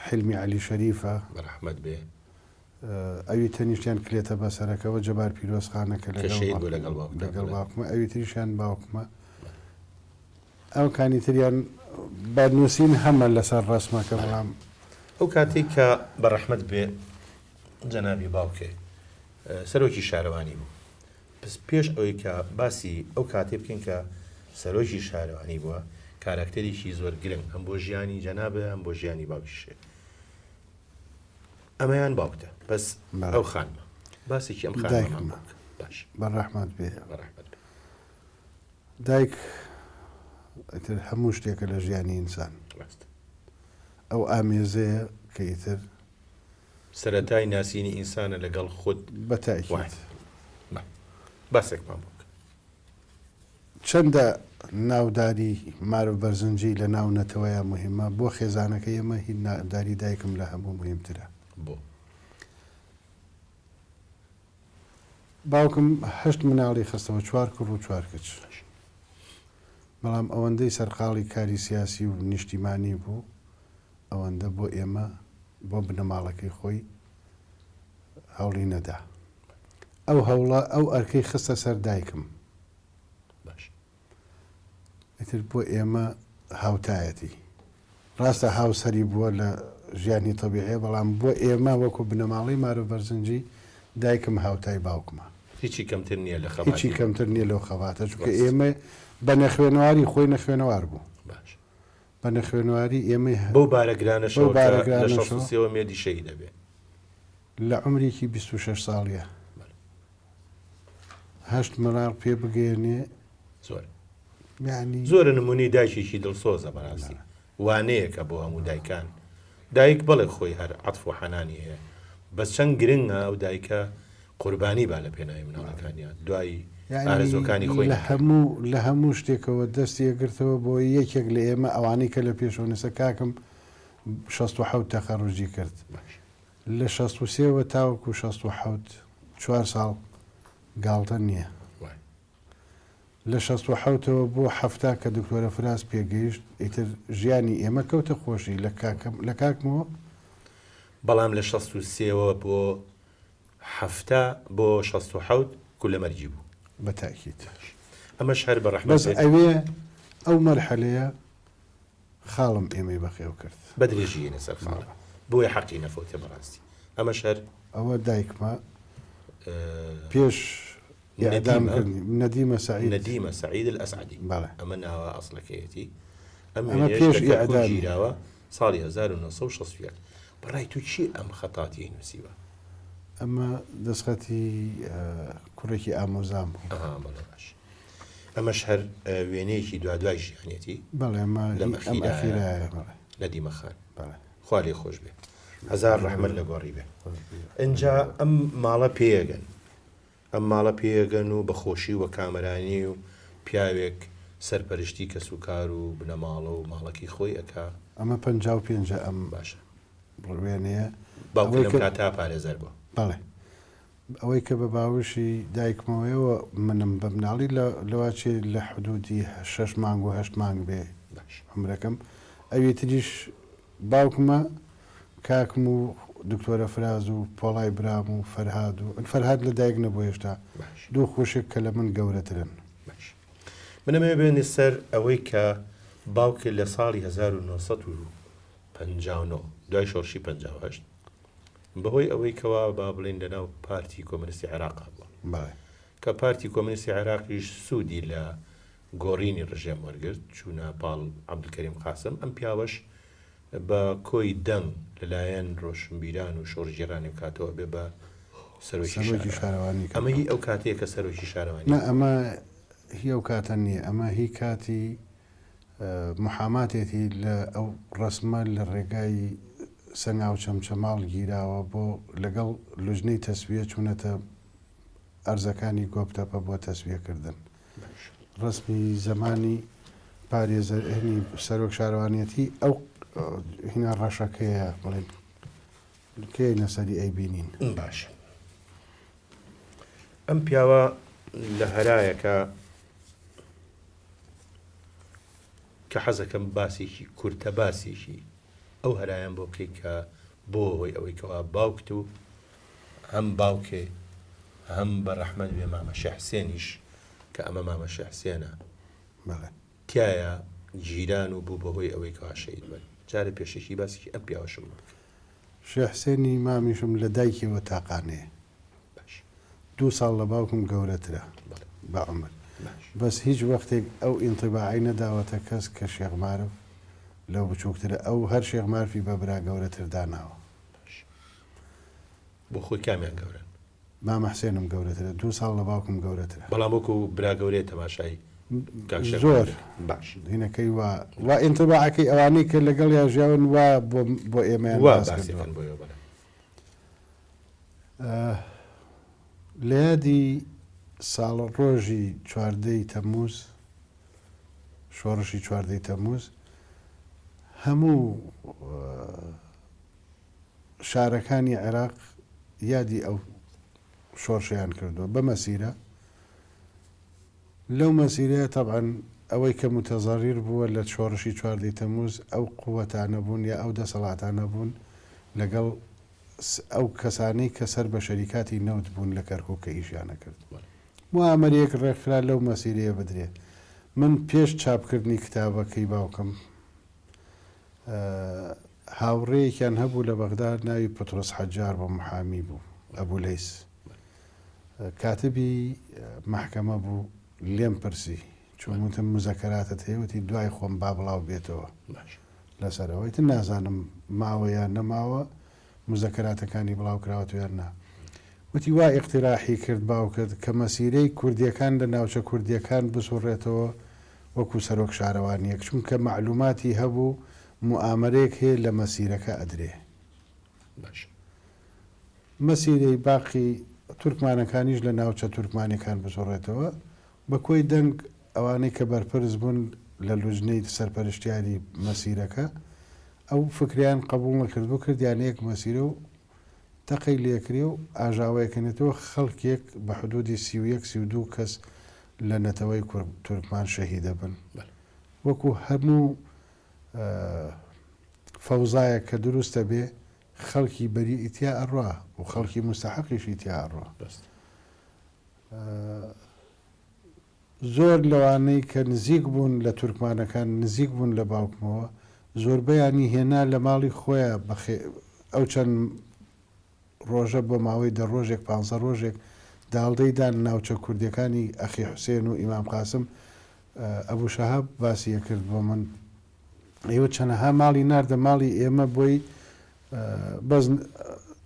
حیلمی عەلی شەریفە. بەرەحمەت بێ. ئەوی تەنیشتیان کلێتە بەسەرەکەوە جەبار پیرۆزخانە کە کە شەهید بوو لەگەڵ باوکتا، لەگەڵ بەڵێ. باوکمە، ئەوی تریشیان باوکمە. ئەو کانی تریان بە نووسین هەمە لەسەر ڕەسمەکە، بەڵێ. بەڵام. ئەو کاتەی کە بەڕەحمەت بێ جەنابی باوکێ سەرۆکی شارەوانی بوو، پس پێش ئەوەی کە باسی ئەو کاتەی بکەین کە سەرۆکی شارەوانی بووە، کاراکتەرێکی زۆر گرنگ هەم بۆ ژیانی جەنابە هەم بۆ ژیانی باوکیشێ. ئەمەیان باوکتە بەس بەڵێ. ئەو خانمە باسێکی ئەم خانمەمان دایکمە. بۆ بکە. باش. بە ڕەحمەت بێ. بە ڕەحمەت بێ. دایک ئیتر هەموو شتێکە لە ژیانی ئینسان. ڕاستە. ئەو ئامێزەیە کە ئیتر. سەرەتای ناسینی ئینسانە لەگەڵ خود. بە تاکید. وایە. با باسێکمان بۆ بکە. چەندە ناوداری مارف بەرزنجی لە ناو نەتەوەیا موهیمە، بۆ خێزانەکەی ئێمە هی ناوداری دایکم لە هەموو موهیمترە. بۆ؟ باوکم هەشت مناڵی خستەوە، چوار کوڕ و چوار کچ. بەڵام ئەوەندەی سەرقاڵی کاری سیاسی و نیشتیمانی بوو، ئەوەندە بۆ ئێمە، بۆ بنەماڵەکەی خۆی هەوڵی نەدا. ئەو هەوڵە، ئەو ئەرکەی خستە سەر دایکم. باش. ئیتر بۆ ئێمە هاوتایەتی. ڕاستە هاوسەری بووە لە ژیانی تەبیعیە، بەڵام بۆ ئێمە وەکو بنەماڵەی مارف بەرزنجی دایکم هاوتای باوکمە. هیچی کەمتر نییە لە خەباتی. هیچی کەمتر نییە لەو خەباتە، چونکە ڕاست. ئێمە بە نەخوێنەواری خۆی نەخوێنەوار بوو. باش. بە نەخوێنەواری ئێمەی بەو بارە گرانەشەوە بەو بارە کە لە گرانەشەوە. 63 وە مێردی شەهید ئەبێ. لە عومرێکی 26 ساڵیە. بەڵێ. هەشت مناڵ پێ بگەیەنێ. زۆر. یانی. زۆرە نمونەی دایکێکی دڵسۆزە بەڕاستی وانەیەکە بۆ هەموو دایکان دایک بەڵێ خۆی هەر عەتف و حەنانی هەیە بەس چەند گرنگە ئەو دایکە قوربانی با لە پێناوی مناڵەکانیا دوای یانی ئارەزوەکانی خۆی لە نەکەوێ. هەموو لە هەموو شتێکەوە دەستی ئەگرتەوە بۆ یەکێک لە ئێمە ئەوانەی کە لە پێشەوە نسە کاکم 67 تەخەڕوجی کرد باش. لە 63 وە تاوەکو 67 چوار ساڵ گاڵتە نییە. وای. لە 67 ەوە بۆ 70 کە دکتۆرە فراز پێگەیشت ئیتر ژیانی ئێمە کەوتە خۆشی لە کاکم لە کاکمەوە. بەڵام لە 63 وە بۆ 70 بۆ 67 کولە مەرگی بوو. بە تاکید. باش. ئەمەش هەر بە ڕەحمەت بەس بێت. ئەوێ ئەو مەرحەلەیە خاڵم ئێمەی بەخێو کرد. بە درێژی یێنە سەر خاڵە. بۆیە حەقی نەفەوتێ بەڕاستی. ئەمەش هەر. ئەوە دایکمە پێش ئیعدام کردنی نەدیمە سەعید. نەدیمە سەعید الئەسعەدی. بەڵێ. ئەمە ناوە ئەسڵەکەیەتی. ئەم ئەمە وێنەیەش پێش لە کەرکووک ئیعدامی. گیراوە ساڵی 1961. بەڕای تۆ کێ ئەم خەتاتیەی نووسیوە؟ ئەمە دەستخەتی کوڕێکی ئامۆزام بوو. ئەها بەڵێ باش. ئەمەش هەر وێنەیەکی دوادوای ژیانێتی. بەڵێ ئەمە لەم ئەم ئەخیرایە ئەخیرایە بەڵێ. نەدیمە خان. بەڵێ. خوا لێ خۆش بێ. هەزار ڕەحمەت لە گۆڕی بێ. ئینجا ئەم ماڵە پێیەگەن. ئەم ماڵە پێیەگەن و بە خۆشی و بە کامەرانی و پیاوێک سەرپەرشتی کەسوکار و بنەماڵە و ماڵەکەی خۆی ئەکا. ئەمە 55 ە ئەم باشە. وێنەیە. باوکت ئەوەی لەم کە کاتە پارێزەر بووە. بەڵێ. ئەوەی کە بە باوەشی دایکمەوەیەوە منم بە مناڵی لە لەواچێ لە حدودی شەش مانگ و هەشت مانگ بێ عومرەکەم ئەوی تریش باوکمە کاکم و دکتۆرە فراز و پۆڵای برام و فەرهاد و فەرهاد لە دایک نەبوو هێشتا دوو خوشک کە لە من گەورەترن. باش من ئەمەوێ بێنە سەر ئەوەی کە باوکت لە ساڵی 1959 دوای شۆڕشی 58 بەهۆی ئەوەی کەوا با بڵێین لەناو پارتی کۆمەنیستی عێراقا بووە بەڵێ. کە پارتی کۆمەنیستی عێراقیش سوودی لە گۆڕینی ڕژێم وەرگرت چوونە پاڵ عەبدولکەریم قاسم ئەم پیاوەش بە کۆی دەنگ لەلایەن ڕۆشنبیران و شۆڕشگێڕانی و کاتەوە بێ بە سەرۆکی سەرۆکی شارەوانی ئەمە هی ئەو کاتەیە کە سەرۆکی شارەوانی نا ئەمە هی ئەو کاتە نییە ئەمە هی کاتی محاماتێتی لە ئەو ڕەسمە لە ڕێگای سەنگاو چەمچەماڵ گیراوە بۆ لەگەڵ لوجنەی تەسویە چوونەتە ئەرزەکانی گۆپتەپە بۆ تەسویە کردن. ڕەسمی زەمانی پارێزەر هینی سەرۆک شارەوانیەتی ئەو هینا ڕەشەکەیە بڵێن کێ لەسەری ئەیبینین. باشە ئەم پیاوە لە هەرایەکە کە حەزەکەم باسێکی کورتە باسێکی ئەو هەرایەم بۆ بکەی کە بۆ هۆی ئەوەی کەوا باوکت و هەم باوکێ هەم بە ڕەحمەت بێ مامە شێخ حسێنیش کە ئەمە مامە شێخ حسێنە بەڵێ. تیایا گیران و بوو بە هۆی ئەوەی کەوا شەهید بن جارێ پێشەکی باسێکی ئەم پیاوەشم بۆ بکە. شێخ حسێنی مامیشم لە دایکیەوە تاقانەیە. باش. دوو ساڵ لە باوکم گەورەترە بەڵێ. بە عومر. باش. بەس هیچ وەختێک ئەو ئینتیباعەی نەداوەتە کەس کە شێخ مارف لەو بچووکترە ئەو هەر شێخ مارفی بە برا گەورەتر داناوە. باش. بۆ خۆی کامیان گەورەن؟ مامە حسێنم گەورەترە دوو ساڵ لە باوکم گەورەترە. بەڵام وەکو برا گەورەیە تەماشای کاک شێخ زۆر مارف باش. هینەکەی وا وا ئینتیباعەکەی ئەوانەی کە لەگەڵیا ژیاون وا بۆ بۆ ئێمەیان وا باس باسی کردووە. ئەکەن بۆ ئێوە بەڵێ. لە یادی ساڵڕۆژی چواردەی تەمووز، شۆڕشی چواردەی تەمووز، هەموو شارەکانی عێراق یادی ئەو شۆڕشەیان کردووە بە مەسیرە. لەو مەسیرەیە تەبعەن ئەوەی کە موتەزەڕیر بووە لە شۆڕشی چواردەی تەمووز ئەو قووەتانە بوون یا ئەو دەسەڵاتانە بوون لەگەڵ ئەو کەسانەی کە سەر بە شەریکاتی نەوت بوون لە کەرکوک کە ئیشیان ئەکرد. موئامەرەیەک ڕێکخرا لەو مەسیرەیە بدرێ. من پێش چاپکردنی کتابەکەی باوکم هاوڕێیەکیان هەبوو لە بەغدا ناوی پتڕۆس حەجار بوو محامی بوو ئەبو لەیس کاتبی مەحکەمە بوو لێم پرسی چون وتم مزەکەراتت هەیە وتی دوای خۆم با بڵاو بێتەوە لەسەر ئەوەی تر نازانم ماوە یان نەماوە مزەکەراتەکانی بڵاو کراوەتەوە یان نا وتی وا ئیقتراحی کرد باوکت کە مەسیرەی کوردیەکان لە ناوچە کوردیەکان بسوڕێتەوە وەکو سەرۆک شارەوانیەک چونکە مەعلوماتی هەبوو موئامەرەیەک هەیە لە مەسیرەکە ئەدرێ. باش. مەسیرەی باقی تورکمانەکانیش لە ناوچە تورکمانیەکان بسوڕێتەوە بە کۆی دەنگ ئەوانەی کە بەرپرس بوون لە لوجنەی سەرپەرشتیاری مەسیرەکە ئەو فکرەیان قبوڵ نەکردبوو کردیانە یەک مەسیرە و تەقەی لێکرێ و ئاژاوەیەک هێنێتەوە خەڵکێک بە حدودی 31 32 کەس لە نەتەوەی تورکمان شەهیدەبن وەکو هەموو فەوزایەک کە دروستە بێ خەڵکی بەریئی تیا ئەڕوا و خەڵکی موستەحەقیشی تیا ئەڕوا. زۆر لەوانەی کە نزیک بوون لە تورکمانەکان نزیک بوون لە باوکمەوە زۆربەیانی هێنا لە ماڵی خۆیا بەخێ ئەو چەند ڕۆژە بۆ ماوەی دە ڕۆژێک پانزە ڕۆژێک داڵدەی دان ناوچە کوردیەکانی ئەخی حوسێن و ئیمام قاسم ئەبو شەهاب باسی ئەکرد بۆ من ئەیوت چەنەها ماڵی ناردە ماڵی ئێمە بۆی بەس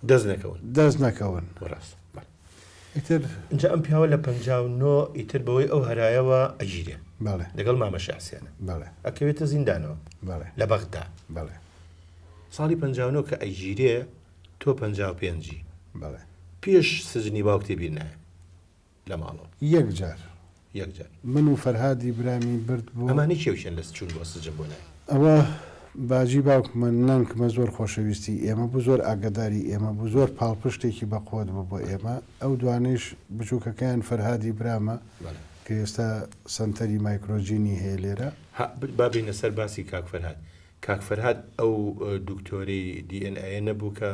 دەست نەکەون دەست نەکەون ڕاست ئیتر ئینجا ئەم پیاوە لە 59 ئیتر بەوەی ئەو هەرایەوە ئەگیرێ بەڵێ لەگەڵ مامە شێخ حسێنە بەڵێ ئەکەوێتە زیندانەوە بەڵێ لە بەغدا بەڵێ ساڵی 59 کە ئەگیرێ تۆ 55ی بەڵێ پێش سجنی باوکتی بیر نایە لە ماڵەوە یەک جار یەک جار من و فەرهادی برامی برد بۆ ئەمانەی کێ و کێن لە چوون بۆ سجن بۆ لای؟ ئەوە. باجی باوکمە نەنکمە زۆر خۆشەویستی ئێمە بوو زۆر ئاگەداری ئێمە بوو زۆر پاڵپشتێکی بەقوەت بوو بۆ ئێمە ئەو دوانەیش بچووکەکەیان فەرهادی برامە کە ئێستا سەنتەری مایکرۆجینی هەیە لێرە. ها با بێینە سەر باسی کاک فەرهاد. کاک فەرهاد ئەو دکتۆرەی دی ئێن ئەیە نەبوو کە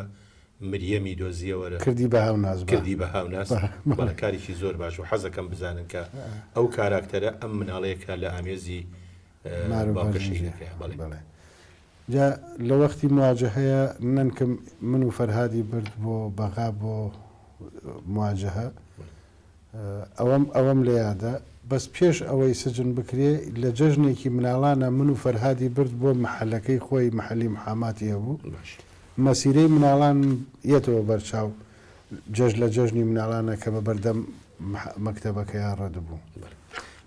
مریەمی دۆزیەوە لە. کردی بە هاوناس بە. کردی بە هاوناس بەڵێ کارێکی زۆر باش بوو حەزەکەم بزانن کە ئەو کاراکتەرە ئەم مناڵەیە کە لە ئامێزی مارو باوکە بەرزنجیە شەهیدەکەیە بەڵێ. بەڵێ جا لە وەختی مواجەهەیە نەنکم من و فەرهادی برد بۆ بەغا بۆ مواجەهە ئەوەم ئەوەم لە یادە بەس پێش ئەوەی سجن بکرێ لە جەژنێکی مناڵانا من و فەرهادی برد بۆ مەحەلەکەی خۆی مەحەلی محاماتی هەبوو باش. مەسیرەی مناڵان یەتەوە بەر چاو جەژ لە جەژنی مناڵانە کە بە بەردەم مەکتەبەکەیا ڕەد بوو. بەڵێ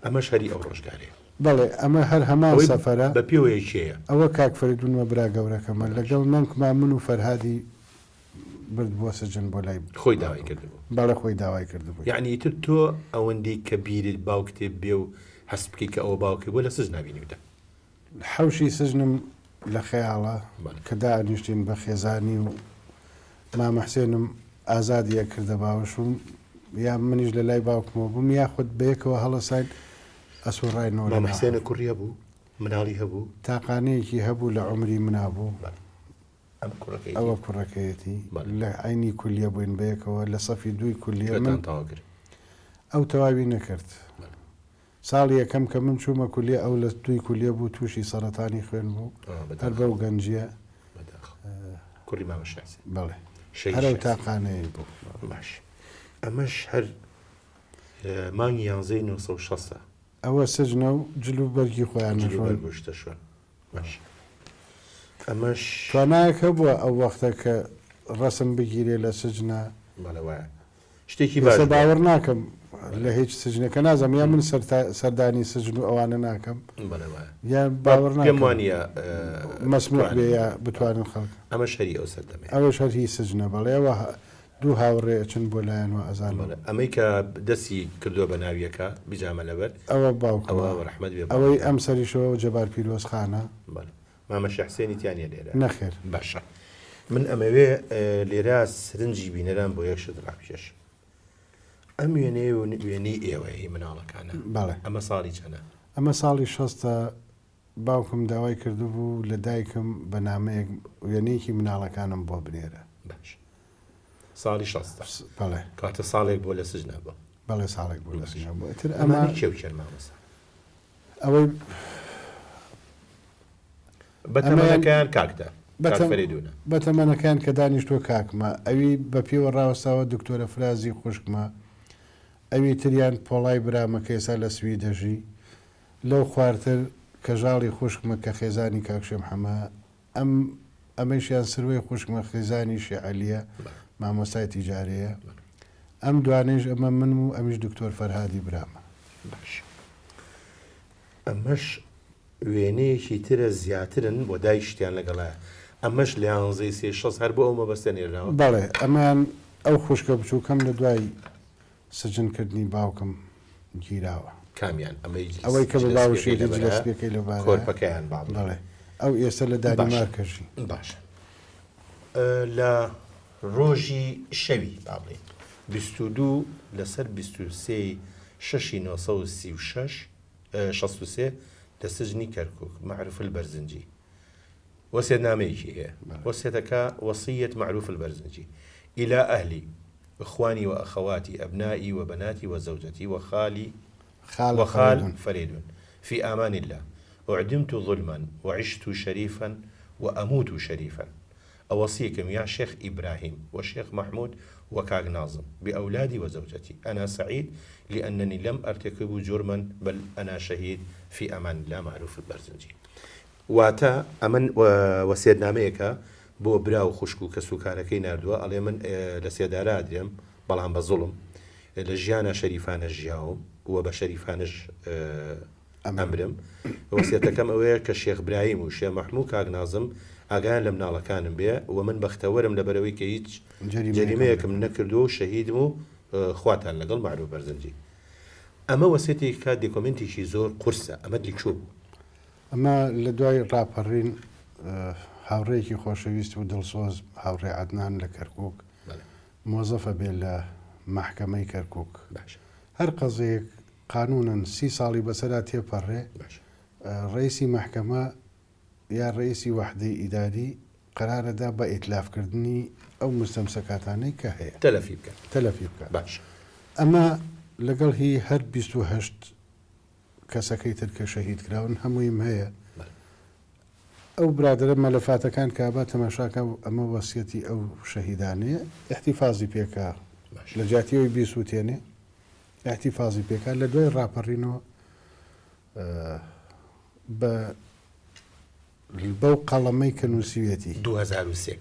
ئەمەش هەری ئەو ڕۆژگارەیە. بەڵێ ئەمە هەر هەمان ئەوەی سەفەرە. بە پێوەیە کێیە؟ ئەوە کاک فەریدونمە برا گەورەکەمە لەگەڵ نەنکما من و فەرهادی برد بۆ سجن بۆ لای خۆی داوای باوکم. کردبوو. بەڵێ خۆی داوای کردبووی. یەعنی ئیتر تۆ ئەوەندەی کە بیرت باوکتێ بێ و هەست بکەی کە ئەوە باوکت بووە لە سجنا بینیوتە. حەوشی سجنم لە خەیاڵە بەڵێ. کە دائەنیشتین بە خێزانی و مامە حسێنم ئازادی ئەکردە باوەش و یا منیش لە لای باوکمەوە بووم یاخود بەیەکەوە هەڵەساین ئەسوڕاینەوە لە مامە ناو حسێنە حەوش. کوڕی هەبوو؟ مناڵی هەبوو؟ تاقانەیەکی هەبوو لە عومری منا بوو. بەڵێ. ئەم کوڕەکەیەتی؟ ئەوە کوڕەکەیەتی. بەڵێ. لە عەینی کولیە بووین بەیەکەوە لە سەفی دووی کولیە من. کوێتان تەواو کرد؟ ئەو تەواوی نەکرد. بەڵێ. ساڵی یەکەم کە من چوومە کولیە ئەو لە دووی کولیە بوو تووشی سەرەتانی خوێن بوو هەر بەو گەنجیە. بەداخەوە کوڕی مامە شێخ حسێن. بەڵێ شەهید هەر ئەو شێخ حسێن. تاقانەیەی بوو. باش ئەمەش هەر مانگی یانزەی 960 ئەوە سجنە و جل و بەرگی خۆیان جل و نەشۆن. بەرگ و شتە شۆن. باش ئەمەش. توانایەک هەبووە ئەو وەختە کە ڕەسم بگیرێ لە سجنە. بەڵێ وایە. شتێکی باش ئێستا بووە. باوەڕ ناکەم لە هیچ سجنێکە نازانم یا من سەردانی سجن و ئەوانە ناکەم بەڵێ وایە. یا باوەڕ پێم ناکەم وانییە مەسموح بێ بتوانن. یا بتوانن خەڵک. ئەمەش هەری ئەو سەردەمەیە. ئەوەش هەر هی سجنە بەڵێ ئەوە دوو هاوڕێ ئەچن بۆ لایان و ئەزانم. بەڵێ ئەمەی کە دەستی کردووە بە ناویەکە بیجامە لەبەر ئەوە باوکمە. ئەوە ڕەحمەت بێ ئەوەی باوکتان. ئەم سەریشەوە جەبار پیرۆز خانە. بەڵێ مامە شێخ حسێنی تیا نییە لێرە؟ نەخێر. باشە من ئەمەوێ لێرە سرنجی بینەران بۆ یەک شت ڕابکێشم. ئەم وێنەیە وێنەی ئێوەیە هی مناڵەکانە. بەڵێ. ئەمە ساڵی چەنە؟ ئەمە ساڵی شەستە باوکم داوای کردبوو لە دایکم بە نامەیەک وێنەیەکی مناڵەکانم بۆ بنێرە. باش ساڵی شەستە. بەڵێ. کەواتە ساڵێک بووە لە سجنا بووە. بەڵێ ساڵێک بوو لە سجنا بووە. ئیتر ئەمە. ئەمانە کێ و کێن مامۆستا؟ ئەوەی بەتەمەنەکەیان کاکتە کاک فەرەیدوونە. بەتەمەنەکەیان کە دانیشتووە کاکمە، ئەوی بە پێوە ڕاوەستاوە دکتۆرە فرازی خوشکمە، ئەوی تریان پۆڵای برامە کە ئێستا لە سوید دەژی، لەو خوارتر کەژاڵی خوشکمە کە خێزانی کاک شێ محەمە، ئەم ئەمەیشیان سروەی خوشکمە خیزانی شێ عەلیە مامۆستای تیجارەیە، ئەم دوانەیش ئەمە منم و ئەمیش دکتۆر فەرهادی برامە. باش ئەمەش وێنەیەکی ترە زیاترن بۆ دایکشتیان لەگەڵایە ئەمەش لە یانزەی سێ شەست هەر بۆ ئەو مەبەستە نێرراوە؟ بەڵێ ئەمەیان ئەو خوشکە بچووکەم لە دوای سجن کردنی باوکم گیراوە. کامیان؟ ئەمەی ئەوەی کە بە جلە سپیەکەی باوشێتی جلە لەبەرە سپیەکەی لەبارە کۆرپەکەیان با بڵێین. بەڵێ ئەو ئێستا لە باشە دانیمارکەژی. باشە لە ڕۆژی شەوی با بڵێین 22 لەسەر 23 شەشی 936 63 لە سجنی کەرکوک مەعروف البەرزنجی وەسێتنامەیەکی هەیە وەسێتەکە وەسیەت مەعروف البەرزنجی إلى أهلي إخواني وأخواتي أبنائي وبناتي وزوجتي وخالي وخال فريدون في أمان الله أعدمت ظلما وعشت شريفا وأموت شريفا أوصيكم يا شيخ إبراهيم وشيخ محمود وكاك ناظم بأولادي وزوجتي أنا سعيد لأنني لم أرتكب جرما بل أنا شهيد في أمان الله معروف البرزنجي واتە ئەمن وەسیەتنامەیەکە بۆ برا و خوشک و کەسوکارەکەی ناردووە ئەڵێ من لە سێدارە ئەدرێم بەڵام بە زوڵم لە ژیانە شەریفانە ژیاوم و بە شەریفانەش ئەمرم وەسیەتەکەم ئەوەیە کە شێخ برایم و شێ مەحموو کاک نازم ئاگایان لە مناڵەکانم بێ و من بەختەوەرم لەبەرەوەی کە هیچ جەریمەیەکم نەکردووە و شەهیدم و خواتان لەگەڵ مەعروف بەرزنجی ئەمە وەسێتێکە دێکۆمێنتێکی زۆر قورسە ئەمە لەکوێ بوو؟ ئەمە لە دوای ڕاپەڕین. هاوڕێیەکی خۆشەویست و دڵسۆز هاوڕێ عەدنان لە کەرکووک مۆزەفە بێ لە مەحکەمەی کەرکووک. هەر قەزیەیەک قانوونەن سی ساڵی بەسەرا تێپەڕێ ڕەئیسی مەحکەمە یا ڕەئیسی وەحدەی ئیداری قەرارە دا بە ئیتلاف کردنی ئەو موستەمسەکاتانەی کە هەیە. تەلەفی بکات. تەلەفی بکات. باشە. ئەمە لەگەڵ هی هەر 28 کەسەکەی تر کە شەهید کراون هەموویم هەیە. ئەو برادەرە مەلەفاتەکان کە ئەبا تەماشاکا و ئەمە وەسیەتی ئەو شەهیدانەیە ئیحتیفازی پێکا لە جیاتی ئەوەی بیسووتێنێ ئیحتیفازی پێکا لە دوای ڕاپەڕینەوە بە بەو قەڵەمەی کە نووسیوێتی. 2003.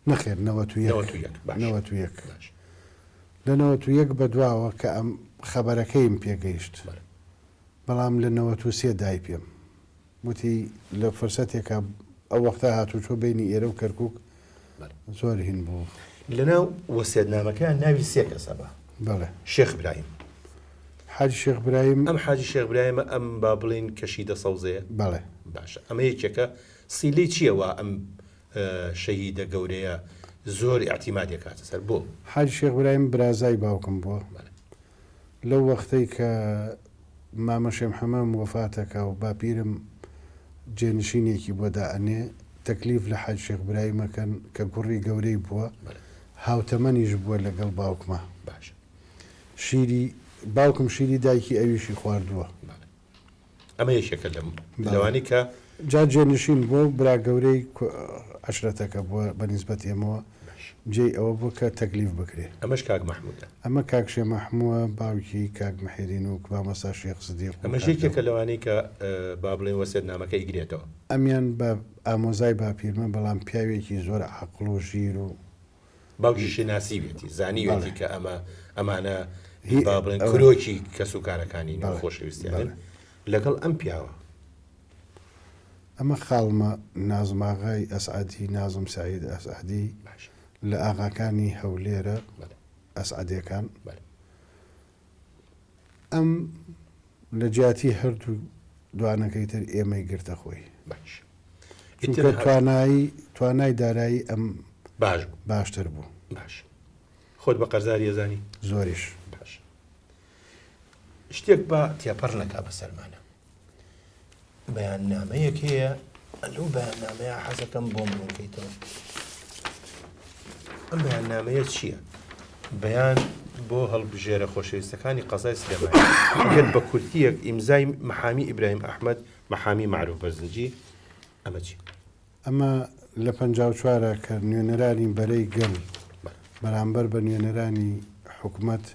نەخێر 91. 91 باش. 91. باش. لە 91 بە دواوە کە ئەم خەبەرەکەیم پێگەیشت. بەڵام لە 93 دای پێم. وتی لە فرسەتێکا ئەو وەختە هاتوچۆ بەینی ئێرە و کەرکوک زۆر هین بوو. لەناو وەسێتنامەکەیان ناوی سێ کەسە بە. بەڵێ. شێخ برایم. حاجی شێخ برایم. ئەم حاجی شێخ برایمە ئەم با بڵێین کەشیدە سەوزەیە؟ بەڵێ. باشە ئەمە یەکێکە سیلەی چییە وا ئەم شەهیدە گەورەیە زۆر ئیعتیمادی ئەکاتە سەر بۆ؟ حاجی شێخ برایم برازای باوکم بووە. بەڵێ. لەو وەختەی کە مامە شێمحەمەم وەفاتەکا و باپیرم جێنشینێکی بۆ دائەنێ، تەکلیف لە حاج شێخ برایم ئەکەن کە گوڕی گەورەی بووە، هاوتەمەنیش بووە لەگەڵ باوکما. شیری باوکم شیری دایکی ئەویشی خواردووە. ئەمە یەکێکە لەم لەوانی کە. جا جێنشین بووە و برا گەورەی عەشرەتەکە بووە بە نیسبەت ئێمەوە جێی ئەوە بووە کە تەکلیف بکرێ. ئەمەش کاک مەحموودە. ئەمە کاک شێ مەحمووە باوکی کاک محێدین و مامۆستا شێخ سدیق و ئەمەش کاک یەکێکە داود. لەوانەی کە با بڵێین وەسێتنامەکە ئیگرێتەوە. ئەمیان بە ئامۆزای باپیرمە بەڵام پیاوێکی زۆر عاقڵ و ژیر و باوکیشی ناسیوێتی زانیوێتی بەڵێ. کە ئەمە ئەمانە هی با بڵێن ئەوە. کرۆکی کەس و کارەکانین و بەڵێ خۆشەویستیانن بەڵێ. لەگەڵ ئەم پیاوە. ئەمە خاڵمە نازم ئاغای ئەسعەدی، نازم سەعید ئەسعەدی، باشە. لە ئاغاکانی هەولێرە، بەڵێ. ئەسعەدێکان. بەڵێ. ئەم لە جیاتی هەردوو دوانەکەی تر ئێمەی گرتە خۆی. باش. چونکە ئیتر هەر. توانایی توانای دارایی ئەم باش بوو. باشتر بوو. باش. خۆت بە قەرزاری ئەزانی؟ زۆریش. باش. شتێک با تێپەڕ نەکا بەسەرمانە. بەیاننامەیەک هەیە لەو بەیاننامەیە حەزەکەم بۆم ڕوونکەیتەوە. ئەم بەیاننامەیە چییە؟ بەیان بۆ هەڵبژێرە خۆشەویستەکانی قەزای سلێمانی گەر بە کورتیەک ئیمزای محامی ئیبراهیم ئەحمەد محامی مەعروف بەرزنجی ئەمە چی؟ ئەمە لە 54 کە نوێنەرانی بەرەی گەل بەرامبەر بە نوێنەرانی حکومەت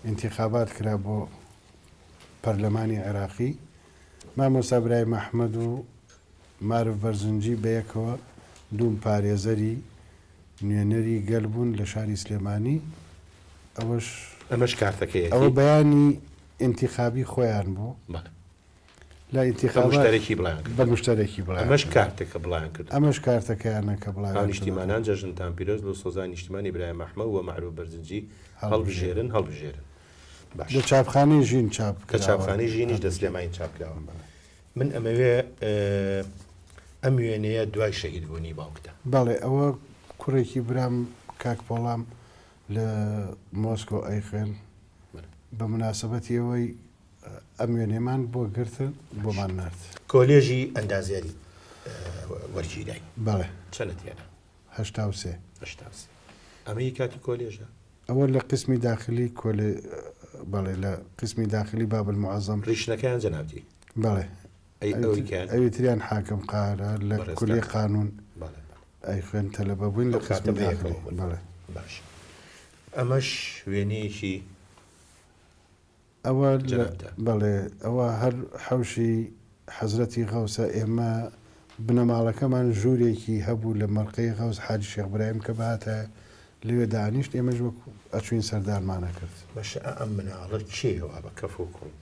ئینتیخابات کرا بۆ پەرلەمانی عێراقی، مامۆستا برایم ئەحمەد و مارف بەرزنجی بەیەکەوە دووم پارێزەری نوێنەری گەل بوون لە شاری سلێمانی، ئەوەش ئەمەش کارتەکەیەتی. ئەوە بەیانی ئینتیخابی خۆیان بوو. بەڵێ. لە بە ئینتیخابات مشتەرەکی بڵایان بە کردووە. مشتەرەکی بڵایان ئەمەش کردووە. کارتەکە بڵایان کردووە. ئەمەش کارتەکەیانە کە بڵاویان کردووەتەوە. هاونیشتیمانان جەژنتان پیرۆز دڵسۆزانی نیشتیمان ئیبراهیم ئەحمە و مەعروف بەرزنجی هەڵبژێرن. هەڵبژێرن هەڵبژێرن. باش. لە چاپخانەی ژین چاپ لە کراوە. چاپخانەی ژینیش لە سلێمانی چاپ کراوە. من ئەمەوێ ئەم وێنەیە دوای شەهید بوونی باوکتە. بەڵێ ئەوە کوڕێکی برام کاک پۆڵام لە مۆسکۆ ئەیخوێن بە موناسەبەتی ئەوەی ئەم وێنەیەمان بۆ گرتن بۆمان نارد. کۆلێژی ئەندازیاری وەرگیرای. بەڵێ. چەنت هێنا؟ 83. 83. ئەمە هی کاتی کۆلێژە؟ ئەوە لە قیسمی داخلی کۆلێ بەڵێ لە قیسمی داخلی باب المعظم. ڕیشنەکەیان جەنابتی؟ بەڵێ. ئەی ئەوی کیان؟ ئەوی تریان حاکم قارە لە بەڕێز کولیەی کاک. قانون بەڵێ بەڵێ. ئەیخوێن تەلەبە بووین لە ئەو کاتە قیسمی بەیەکەوە داخلی. بوون. بەڵێ. باش. ئەمەش وێنەیەکی ئەوە لە جەنابتە. بەڵێ ئەوە هەر حەوشی حەزرەتی غەوسە ئێمە بنەماڵەکەمان ژوورێکی هەبوو لە مەرقەی غەوس حاجی شێخ برایم کە بهاتایە لەوێ دانیشت ئێمەش وەکو ئەچووین سەردانمان ئەکرد. باشە ئا ئەم مناڵە کێیە وا بە کەف و کوڵ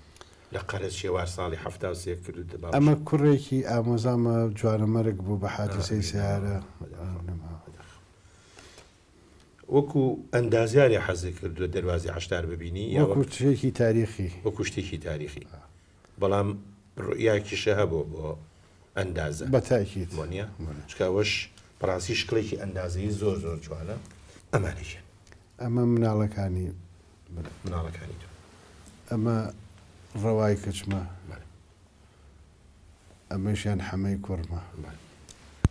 لە قەرەچێوار ساڵی 73 کردووتە باوەشی؟ ئەمە کوڕێکی ئامۆزامە جوانەمەرگ بوو بە حادیسەی سەیارە نەماوە. وەکو ئەندازیارێ حەزت کردووە دەروازی عەشتار ببینی یا وەکو شتێکی تاریخی؟ وەکو شتێکی تاریخی بەڵام ڕوئیاکیشە هەبوو بۆ. ئەندازە. بە تاکید. بۆ نییە؟ چونکە ئەوەش بەڕاستی شکڵێکی ئەندازەیی زۆر زۆر جوانە. ئەمانە کێن؟ ئەمە مناڵەکانی منە. مناڵەکانی تۆ. ئەمە ڕەوای کچمە. ئەمەیشیان حەمەی کوڕمە.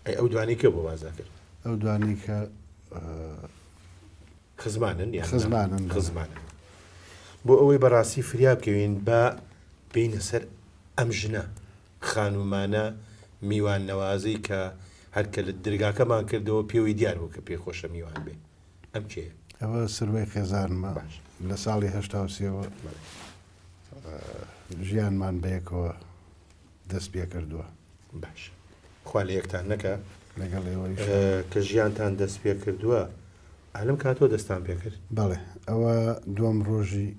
ئەی ئەو دوانەی کێ بۆ باس نەکرد؟ ئەو دوانەی کە خزمانن یان خزمانن خزمانن. بۆ ئەوەی بەڕاستی فریا بکەوین با بێینە سەر ئەم ژنە خانومانە میوان نەوازەی کە هەر کە لە درگاکەمان کردەوە پێوەی دیار بوو کە پێی خۆشە میوان بێ ئەم کێیە؟ ئەوە سروەی خێزانمە لە ساڵی 83ەوە ژیانمان بەیەکەوە دەست پێکردووە. باش خوا لە یەکتان نەکا. لەگەڵ ئێوەیش. کە ژیانتان دەست پێکردووە ئا لەم کاتەوە دەستان پێکرد؟ بەڵێ ئەوە دووەم ڕۆژی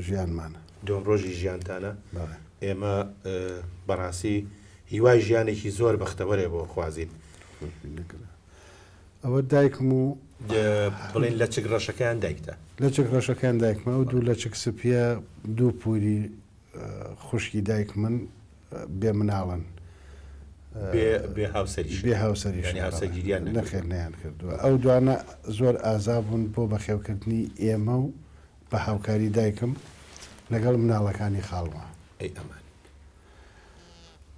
ژیانمانە. دووەم ڕۆژی ژیانتانە؟ بەڵێ. ئێمە بەڕاستی هیوای ژیانێکی زۆر بەختەوەرێ بۆ خوازین. ئەوە دایکم و. بڵێن لەچک ڕەشەکەیان دایکتە؟ لەچک ڕەشەکەیان دایکمە، ئەو دوو لەچک سپییە دوو پووری خوشکی دایکمن بێ مناڵن. بێ هاوسەریشن. بێ هاوسەریشن. یانی هاوسەرگیریان نەکردووە. نەخێر نەیان کردووە. ئەو دوانە زۆر ئازا بوون بۆ بەخێوکردنی ئێمە و بە هاوکاری دایکم لەگەڵ مناڵەکانی خاڵما. ئەی ئەمان.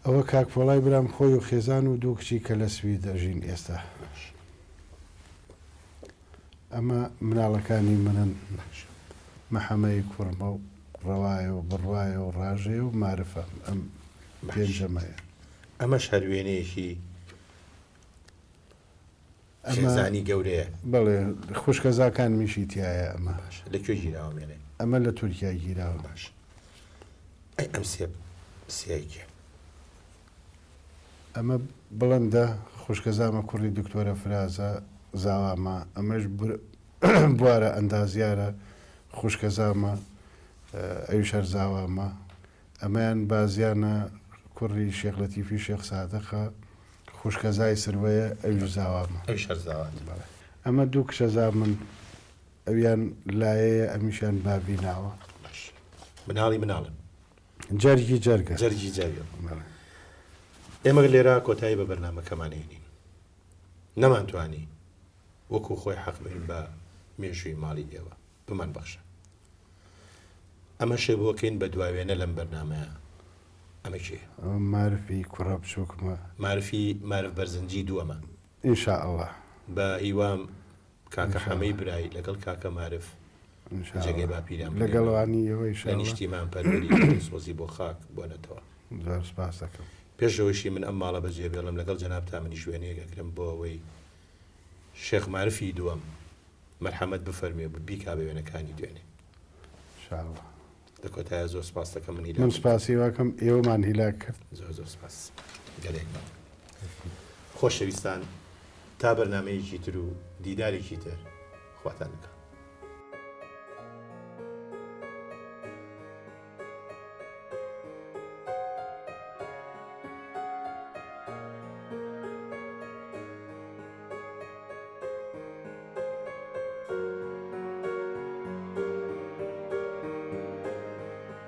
ئەوە کاک پۆڵای برام خۆی و خێزان و دوو کچی کە لە سوید ئەژین ئێستا. باش. ئەمە مناڵەکانی منن. باش. مەحەمەی کوڕمە و ڕەوایە و بڕوایە و ڕاژەیە و مارفە ئەم باش. پێنجەمەیە. ئەمەش هەر وێنەیەکی ئەمە خێزانی گەورەیە. بەڵێ خوشکەزاکانمیشی تیایە ئەمە. باش. لە کوێ گیراوە ئەم وێنەیە؟ ئەمە لە تورکیا گیراوە. باش. ئەی ئەم سێ سیای کێن؟ ئەمە بڵندە خوشکەزامە کوڕی دکتۆرە فرازە زاوامە ئەمەش بوارە ئەندازیارە خوشکەزامە ئەویش هەر زاوامە ئەمەیان بازیانە کوڕی شێخ لەتیفی شێخ سادقە خوشکەزای سروەیە ئەویش زاوامە. ئەویش هەر زاواتە. بەڵێ ئەمە دوو کچەزامن ئەویان لایەیە ئەمیشیان باڤی ناوە. باش مناڵی مناڵن. جەرگی جەرگە. جەرگی جەرگە. بەڵێ. ئێمە لێرە کۆتایی بە بەرنامەکەمان هێنین. نەمانتوانی وەکو خۆی حەق بین بە مێژووی ماڵی ئێوە. بمان بەخشە. ئەمەشێ بۆکەین بە دواوێنە لەم بەرنامەیە. ئەمە کێیە؟ ئەمە مارفی کوڕە بچووکمە. مارفی مارف بەرزنجی دووەمە. ان شاء اللە. بە هیوام کاکە حەمەی برای لەگەڵ کاکە مارف جێگەی باپیران بگرنەوە لە نیشتیمان پەروەری و دڵسۆزی بۆ خاک بۆ نەتەوە. زۆر سپاس دەکەم. پێش ئەوەیشی من ئەم ماڵە بەجێ بێڵم لەگەڵ جەنابتا منیش وێنەیەک ئەگرم بۆ ئەوەی شێخ مارفی دووەم مەرحەمەت بفەرموێ بیکا بە وێنەکانی دوێنێ. ان شاء اللە. لە کۆتایە زۆر سپاست دەکەم من هیلاکم من سپاسی واکەم ئێوەمان هیلاک کرد. زۆر زۆر سپاس گەلێک مەمنون. خۆشەویستان تا بەرنامەیەکی تر و دیدارێکی تر خواتان لەگەڵ.